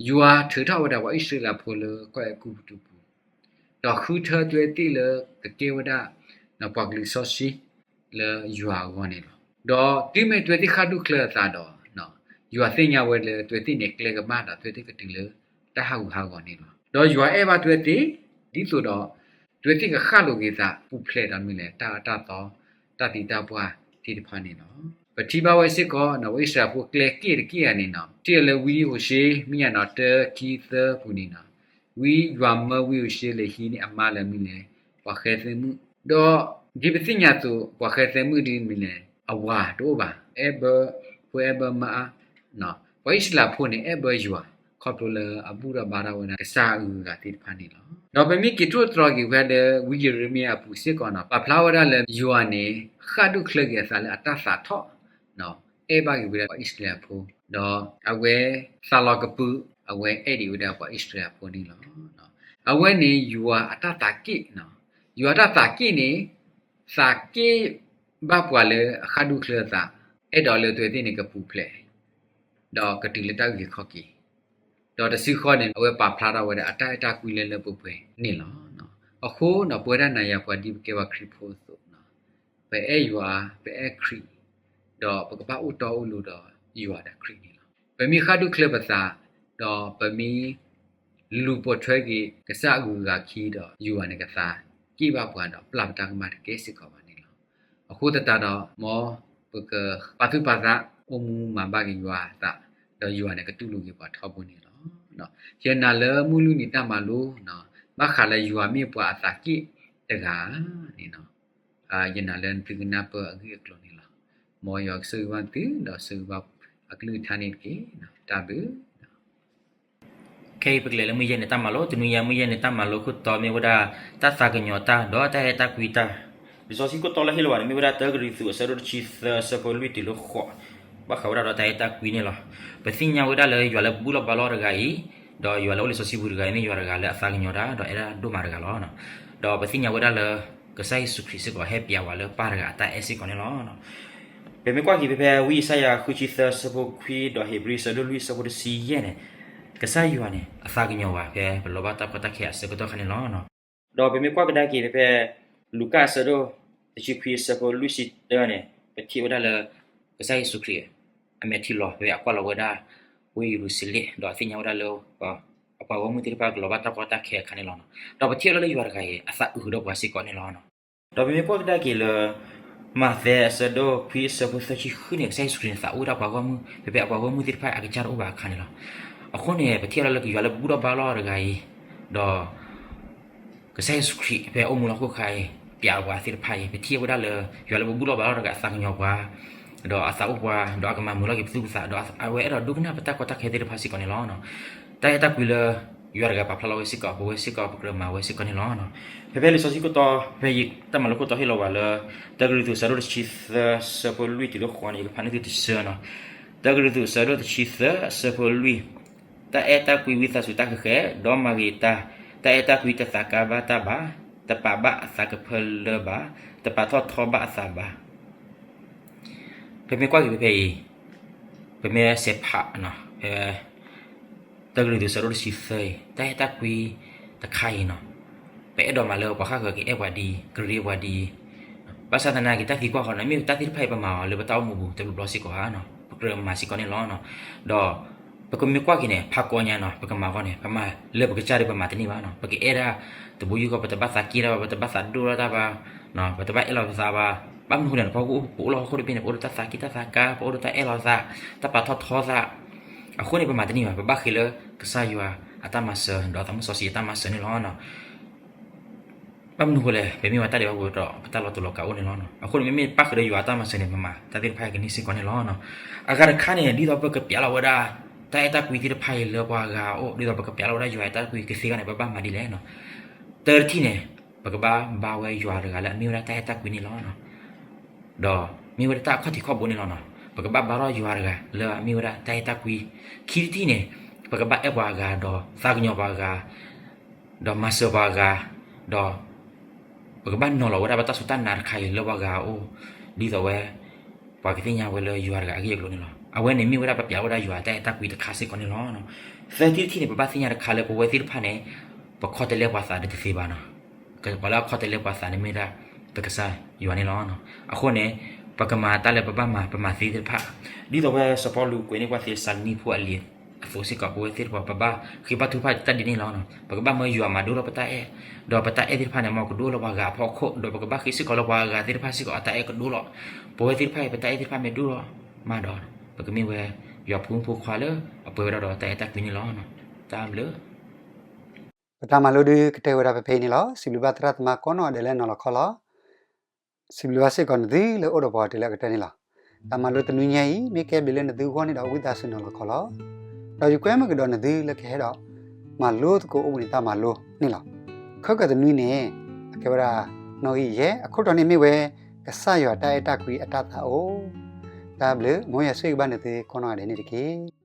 ယွၤထုးထီၣ်ဝဲဒၣ်ပှၤအံၣ်စရ့လးဖိလၢကီၢ်အဲၤကူပတူးပူၤ, ဒီးဃုထၢသုဝဲသ့ၣ်လၢကကဲဝဲဒၣ် ပှၤကလုာ်စီဆှံ လၢယွၤအဂီၢ်န့ၣ်လီၤ. ဒီးတုၤမ့ၢ်သုဝဲသ့ၣ်ဃၣ်ဒူၣ်ချၢအသးဒီး ယွၤသ့ၣ်ညါဝဲလၢသုဝဲသ့ၣ်န့ၣ်ကျဲကမၣ်ဒီး သုဝဲသ့ၣ်ကတုၤလၢတၢ်ဟးဂူာ်ဟးဂီၤန့ၣ်လီၤ. ဒီးယွၤအဲၣ်ဘၣ်သုဝဲသ့ၣ် ဒ်သိးဒီး သုဝဲသ့ၣ်ကဃၣ်လိၤက့ၤသးပူၤဖျဲးဒီးမနုၤလဲၣ် တၢ်အၢတၢ်သီ တၢ်သံတၢ်ပှၢ်သ့ၣ်တဖၣ်န့ၣ်လီၤ. ပထံၣ်ဘၣ်ဝဲစ့ၢ်ကီး ပှၤအံၣ်စရ့လးဖိကျဲက့ၣ်တက့ၣ်ဧါန့ၣ် ထံၣ်လၢဝံဧိၤၡ့ မ့ၢ်ယၤနီၤ တၢ ခံ သၢပူၤန့ၣ် ဝံယွၤမၢဝံဧိၤၡ့လဲၤဟံးန့ၢ်အမါလၢမနုၤလဲၣ် ပှၤဃဲသဲမုၣ်, ဒီးဒ်ပသ့ၣ်ညါအသိး ပှၤဃဲသဲမုၣ်ဒ်မနုၤလဲၣ် အဝၤတအိၣ်ဘၣ် အဲၣ်ဘၢ ဖိအဲၣ်ဘၢမါအါ ပှၤအံၣ်စရ့လးဖိန့ၣ် အဲၣ်ဘၢယွၤ ခီဖျိလၢအဘူၣ်ထီၣ်ဘါထီၣ်ဝဲဒၣ်ကစၢ်အဂုၤအဂၤသ့ၣ်တဖၣ်န့ၣ်လီၤ. ဒီးပမ့ၢ်က့ၤတြီတြီက့ၤဝဲလၢဝံယံးရမံယၤအပူၤစ့ၢ်ကီးန့ၣ် ပာ်ဖျါဝဲဒၣ်လၢယွၤန့ၣ် ဃၣ်ဒူၣ်ချၢက့ၤအသးလၢအတၢ်သးထီၣ် အဲၣ်ဘၣ်က့ၤဝဲဒၣ်ပှၤအံၣ်စရ့လးဖိ, ဒီးအဝဲသးလီၤကပုာ် အဝဲအဲၣ်ဒံးဝဲဒၣ်ပှၤအံၣ်စရ့လးဖိန့ၣ်လီၤ. အဝဲန့ၣ်ယွၤအတၢ်သးက့ၣ်, ယွၤအတၢ်သးက့ၣ်န့ၣ် သးက့ၣ်ဘၣ်ပှၤလၢအဃၣ်ဒူၣ်ချၢအသး, အဲၣ်ဒိးလၢသုဝဲသ့ၣ်န့ၣ်ကပူၤဖျဲး ဒီးကတုၤလၢတၢ်အုၣ်က့ၤခီၣ်က့ၤ, ဒီးတစုဃီန့ၣ် အဝဲပာ်ဖျါထီၣ်ဝဲဒၣ်အတၢ်အဲၣ်တၢ်ကွံလၢလၢပှဲၤပှဲၤန့ၣ်လီၤ. အဃိန့ၣ် ပဝဲဒၣ်နၤယၤပှၤဒ်ပကဲပှၤခရံာ်ဖိအသိး ပအဲၣ်ယွၤ ပအဲၣ်ခရံာ် ဒီးပကဘၣ်အိၣ်တီအိၣ်လိၤဒီးယွၤဒီးခရံာ်န့ၣ်လီၤ. ပမ့ၢ်ဃၣ်ဒူၣ်ချၢပသး ဒီးပမ့ၢ်လူၤပိာ်ထွဲက့ၤကစၢ်အဂုၤအဂၤခံဒီး ယွၤန့ၣ်ကသးက့ၣ်ဘၣ်ပှၤဒီးပျၢ်ပတၢ်ကမၣ်တကဲစ့ၢ်ကီးဘၣ်န့ၣ်လီၤ. အဃိသတးဒီး မ်ပကပာ်သူၣ်ပာ်သး အိၣ်မူမၤဘၣ်က့ၤယွၤအသး ဒီးယွၤန့ၣ်ကတူၢ်လိာ်က့ၤပှၤထီဘိန့ၣ်လီၤ. ယနာ်လၢမုၢ်လွံၢ်နံၤတၢ်မၤလိ ဘၣ်ဃးလၢယွၤမ့ၢ်ပှၤအသးက့ၣ်တဂၤန့ၣ် ယနာ်လၢနသုကနၢ်ပၢၢ်အဂ့ၢ်အကျိၤန့ၣ်လီၤ. မ်ယွၤကဆိၣ်ဂ့ၤဘၣ်သု ဒီးဆိၣ်ဂ့ၤဘၣ်အကလုၢ်ကထါန့ၣ်တက့ၢ်. တၢ်ဘျုး ခဲအံၤပကလဲၤလၢမုၢ်ယဲၢ်နံၤတၢ်မၤလိ, တနွံညါမုၢ်ယဲၢ်နံၤတၢ်မၤလိခိၣ်တီမ့ၢ်ဝဲဒၣ် တၢ်သးကညီၤတၢ် ဒီးတၢ်အဲၣ်တၢ်ကွံတၢ်. လံာ်စီဆှံခိၣ်တီလၢဟ့ၣ်လီၤဘၣ်န့ၣ် မ့ၢ်ဝဲဒၣ်တၢကရံၣ်သူးအဆၢဒိၣ်တဆံသၢအဆၢဖိလွံၢ်တုၤလၢဃိး, ဘၣ်ဃးဝဲဒၣ်ဒီးတၢ်အဲၣ်တၢ်ကွံန့ၣ်လီၤ. ပသ့ၣ်ညါဝဲဒၣ်လၢယွၤလၢပဘူၣ်ထီၣ်ဘါထီၣ်တဂၤအံၤ, ဒီးယွၤလၢအိၣ်လံာ်စီဆှံပူၤတဂၤအံၤ မ့ၢ်ယွၤတဂၤလၢအသးကညီၤတၢ် ဒီးအဲၣ်တၢ်ဒိၣ်မးတဂၤလီၤ. ဒီးပသ့ၣ်ညါဝဲဒၣ်လၢ ကစၢ်ယ့ၣ်ၡူးခရံာ်စ့ၢ်ကီးဟဲပျးဝဲလၢပၢ်တဂၤအတၢ်အဲၣ်စ့ၢ်ကီးန့ၣ်လီၤ. ပမ့ၢ်ကွၢ်က့ၤဖဲဖဲဝံယၡါယၤဃုဆံသၢအဆၢဖိခွံ ဒီးဧ့ၤဘြံၤအဆၢဒိၣ်လွံၢ်အဆၢဖိတဆံယဲၢ်န့ၣ်, ကစၢ်ယွၤန့ၣ် အသးကညီၤဝဲဖဲပလီၤဘၣ်တၢ်ကီတၢ်ခဲအဆၢကတီၢ်ခါန့ၣ်လီၤ. ဒီးပမ့ၢ်ကွၢ်ကဒါက့ၤဖဲဖဲ လူၤကၣ်အဆၢဒိၣ်တဆံခွံအဆၢဖိလွံၢ်ဆံတၢန့ၣ် ပထံၣ်ဝဲဒၣ်လၢ ကစၢ်ယ့ၣ်ၡူးခရံာ် အမဲာ်ထံလီၤဖဲအကွၢ်လီၤဝဲဒၣ် ဝ့ၢ်ယရူၤၡလ့ၣ် ဒီးအသ့ၣ်ညါဝဲဒၣ်လၢ အပှၤဂီၢ်မုၢ်သ့ၣ်တဖၣ်ကလီၤဘၣ်တၢ်ကီတၢ်ခဲအခါန့ၣ်လီၤ. ဒီးပထံၣ်ဝဲဒၣ်လၢယွၤတဂၤအံၤ အသးအုးဒီးပှၤစ့ၢ်ကီးန့ၣ်လီၤ. ဒီးပမ့ၢ်ကွၢ်ကဒါက့ၤလၢ မးသဲအဆၢဒိၣ်ခွံအဆၢဖိသၢဆံဃုန့ၣ် ကစၢ်ယ့ၣ်ၡူးခရံာ်န့ၣ် သးအိၣ်ဝဲဒၣ်ပှၤဂီၢ်မုၢ် ဖဲဖဲအပှၤဂီၢ်မုၢ်သ့ၣ်တဖၣ်အကစၢ်တအိၣ်ဘၣ်အခါန့ၣ်လီၤ. အဃိန့ၣ် ပထံၣ်ဝဲဒၣ်လၢကယွၤလၢပဘူၣ်ထီၣ်ဘါထီၣ်တဂၤအံၤ ဒီး ကစၢ်ယ့ၣ်ၡူးခရံာ်ဖဲအိၣ်မူလၢဟီၣ်ခိၣ်အခါအံၤ ပျးပှၤသ့ၣ်တဖၣ်အံၤ ပထံၣ်ဝဲဒၣ်လၢ ယွၤလၢပဘူၣ်ထီၣ်ဘါထီၣ်တဂၤအသးကညီၤပှၤ ဒီးအသးအိၣ်ပှၤ ဒီးအကမၤမုာ်လီၤက့ၤပသူၣ်ပသး ဒီးအဝဲအဲၣ်ဒိးဒိကနၣ်ပတၢ်ကီတၢ်ခဲသ့ၣ်တဖၣ်စ့ၢ်ကီးန့ၣ်လီၤ. တၢ်အဲၣ်တၢ်ကွံလၢ ယွၤတဂၤပာ်ဖျါလီၤဝဲစ့ၢ်ကီး ပဝဲစ့ၢ်ကီး ပကြၢးမၤဝဲစ့ၢ်ကီးန့ၣ်လီၤ. ဖဲဖဲလံာ်စီဆှံခိၣ်တီ ဖဲတၢ်မၤလိခိၣ်တီဟ့ၣ်လီၤဝဲလၢ တၢကရံၣ်သူးအဆၢဒိၣ်တဆံသၢအဆၢဖိလွံၢ်တုၤလၢဃိးန့ၣ် ယကဖးန့ၢ်သုတဆၢန့ၣ်လီၤ. တၢကရံၣ်သူးအဆၢဒိၣ်တဆံသၢအဆၢဖိလွံၢ် တၢ်အဲၣ်တၢ်ကွံဝံသးစူၤတၢ်ဃဲၤဃဲၤ ဒီးမၤဂ့ၤတၢ်, တၢ်အဲၣ်တၢ်ကွံတသးကါဘၣ်တၢ်ဘၣ်, တပာ်ဘၣ်အသးကဖၢလၢဘၣ်, တပာ်ထီၣ်ထီဘၣ်အသးဘၣ်. ပမ့ၢ်ကွၢ်က့ၤဖဲဖဲအံၤ ပမ့ၢ်စဲးဖး ဖဲ တ တၢ်ကရံၣ်သူး ဆၢဒိၣ်တဆံသၢအံၤ တၢ်အဲၣ်တၢ်ကွံတခါအံၤနီၤ, ပအဲၣ်ဒိးမးလၢပှၤဃၣ်ဃၢၤကအဲၣ်ပှၤဒ်အံၤ, ကရ့ပှၤဒ်အံၤ, ဘၣ်ဆၣ်သနာ်က့ တၢ်သံကွၢ်ဃီနီၤ မ့ၢ်တၢ်သ့ၣ်တဖၣ်အံၤပမၤအီၤလၢပတၢ်အိၣ်မူပူၤ တဘျီဘျီစ့ၢ်ကီးဧါနီၤ, ပကြၢးမၤစ့ၢ်ကီးန့ၣ်လီၤ. ဒီးပကမ့ၢ်ကွၢ်က့ၤန့ၣ် ဖးကိးညါနီၤ ပကမၤအဂီၢ်န့ၣ် ပမၤလၢပကစၢ်ဒီးပမၤတန့ၢ်ဘၣ်နီၤ, ပကအဲၣ်ဒၣ်တဘိယူၢ်ဃီ ပတဘၣ်သးက့ၣ်တၢ်ဘၣ် ပတဘၣ်သးဒိၣ်ထီၣ်တၢ်ဘၣ်, ပတဘၣ်အဲၣ်လီၤပသးဘၣ်, ဘၣ်မနုၤအဃိလဲၣ်န့ၣ် ပအိၣ်လၢဟီၣ်ခိၣ်တဘ့ၣ်န့ၣ် ပအိၣ်ဒီးတၢ်သးက့ၣ်တၢ်သးကါ ပအိၣ်ဒီးတၢ်အဲၣ်လီၤသး, တၢ်ပာ်ထီၣ်ထီသး, အဃိန့ၣ် ပမၤတန့ၢ်ဘၣ် ပဘၣ်ဃ့လၢကစၢ်ယွၤအတၢ်မၤစၢၤ ဒီးသးမုၣ်စီဆှံအတၢ်မၤစၢၤန့ၣ်လီၤ. ဘၣ်မနုၤအဃိလဲၣ် ပမ့ၢ်ဝဲတၢ်ဒဲးဘးပူၤဒီး ပတၢ်လီၤတူာ်လီၤကာ်အိၣ်န့ၣ်လီၤ. အဃိန့ၣ် မ့မ့ၢ်ပၣ်ဃုာ်ဒီးယွၤအတၢ်မၤစၢၤန့ၣ် ပမၤတၢ်သ့ၣ်တဖၣ်အံၤကန့ၢ်စ့ၢ်ကီးန့ၣ်လီၤ. အဂၤတခါန့ၣ် ဒ်သိးပကပျးလီၤဝဲဒၣ် တၢ်အဲၣ်တၢ်ကွံသ့ၣ်တဖၣ်အံၤလၢပှၤဂၤအအိၣ် ဒ်သိးပကပျးလီၤဝဲဒၣ်ယွၤအဲၣ်တၢ်ကွံကသ့အဂီၢ်န့ၣ် ပဘၣ်မၤဒ်လဲၣ်နီၤ. တၢတထံၣ်န့ၣ် ပကဘၣ်ဘါဝဲယွၤတဂၤလၢအမ့ၢ်ဝဲဒၣ်တၢ်အဲၣ်တၢ်ကွံန့ၣ်လီၤ. ဒီးမ့ၢ်ဝဲဒၣ်တၢ်အခီၣ်ထံးခီၣ်ဘိန့ၣ်လီၤနီၤ. ပကဘၣ်ဘါထီၣ်ယွၤတဂၤလၢအမ့ၢ်ဝဲဒၣ်တၢ်အဲၣ်တၢ်ကွံ. ခံထံၣ်န့ၣ် ပကဘၣ်အဲၣ်ပှၤအဂၤ ဒီးသးကညီၤပှၤအဂၤ, ဒီးမၤစၢၤပှၤအဂၤ, ဒီး ပကဘၣ်နီၤလီၤဝဲဒၣ်ပတၢ်စူၢ်တၢ်နာ်တခါအံၤလၢပှၤဂၤအအိၣ်, ဒ်သိးဝဲ ပှၤကသ့ၣ်ညါဝဲလၢယွၤတဂၤအဂ့ၢ်အကျိၤန့ၣ်လီၤ. အဝဲန့ၣ်မ့ၢ်ဝဲဒၣ်ပပျးဝဲဒၣ်ယွၤတၢ်အဲၣ်တၢ်ကွံတခါစ့ၢ်ကီးန့ၣ်လီၤ. သၢထံၣ်တထံၣ်န့ၣ် ပဘၣ်သ့ၣ်ညါတခါလၢပဝဲသ့ၣ်တဖၣ်န့ၣ် ပခီၣ်တဲလၢပှၤသးဒီးတသ့ဘၣ်နီၤ. ပှၤလၢအခီၣ်တဲလၢပှၤသးန့ၣ်မ့ၢ်ဒၣ် ပကစၢ်ယွၤန့ၣ်လီၤ. အဃိန့ၣ် ပကမၤတၢ်လၢပဘၣ်မၤ ပမၤသ့သ့ၣ်တဖၣ်, ဒ်သိးဝဲစီၤပီလူးကွဲးန့ၢ်ပှၤသ့းစၤလနံဖိအလံၤအသိးစ့ၢ်ကီး ပဝဲသ့ၣ်တဖၣ် ပဘၣ်ဃ့ဘါထုကဖၣ်တၢ်ဒ်န့ၣ်လီၤ. ပကဘၣ်မၢယွၤမၤဒိၣ်ထီၣ်ပတၢ်အဲၣ်, ဒီးပတၢ်အဲၣ်သ့ၣ်တဖၣ်န့ၣ် မ်ကဒိၣ်လၢပှၤဂၤအဖီခိၣ်, ဒီးပကဘၣ်ဃ့စ့ၢ်ကီးလၢပှၤဂၤသ့ၣ်တဖၣ်စ့ၢ်ကီးအတၢ်အဲၣ်ကဒိၣ်လီၤ. ပဝဲသ့ၣ်တဖၣ်အံၤ ပတၢ်အဲၣ်သ့ၣ်တဖၣ်မ့ၢ်ဒိၣ်ထီၣ်မးဒီး ပကမ့ၢ်ဝဲယွၤဖိမုၣ်ဖိခွါလၢအပှဲၤဝဲဒၣ်ဒီးတၢ်အဲၣ်တၢ်ကွံန့ၣ်လီၤ. တၢ်ဘျုး ပတၢ်မၤလိဒုးကတၢၢ်ဝဲဒၣ်ဖဲဖဲအံၤန့ၣ်လီၤ. စံးဘျုးဘၣ်သရၣ်သမါကိးနီၢ်ဂၤဒဲးလၢနီၤလီၤခီလီၤ. စံးဘျုးဘၣ်စ့ၢ်ကီးနသုလၢအိၣ်ဒီးပှၤတုၤလၢအကတၢၢ်န့ၣ်လီၤ. တၢ်မၤလိတနွံညါအံၤ မ့ၢ်ကဲဘျုးလၢနသုဂီၢ်န့ၣ်ဒီး ဝံသးစူၤနီၤလီၤခီလီၤ. ဒီးယကွဲမုာ်ကဒီးနသုလၢကဟဲဒီး မၤလိသကိးအိၣ်ဘှံးနံၤတၢ်မၤလိန့ၣ်လီၤ. ခဲကၢၢ်တနွံန့ၣ် အကဲဝဲဒၣ် နီၣ်ဂံၢ်ယဲၢ် အခိၣ်တီန့ၣ်မ့ၢ်ဝဲ ကစၢ်ယွၤတၢ်အဲၣ်တၢ်ကွံအတၢ်သးအိၣ်. တၢ်ဘျုး မ်ယွၤဆိၣ်ဂ့ၤဘၣ်နသုကိးနီၢ်ဂၤဒဲးန့ၣ်တက့ၢ်.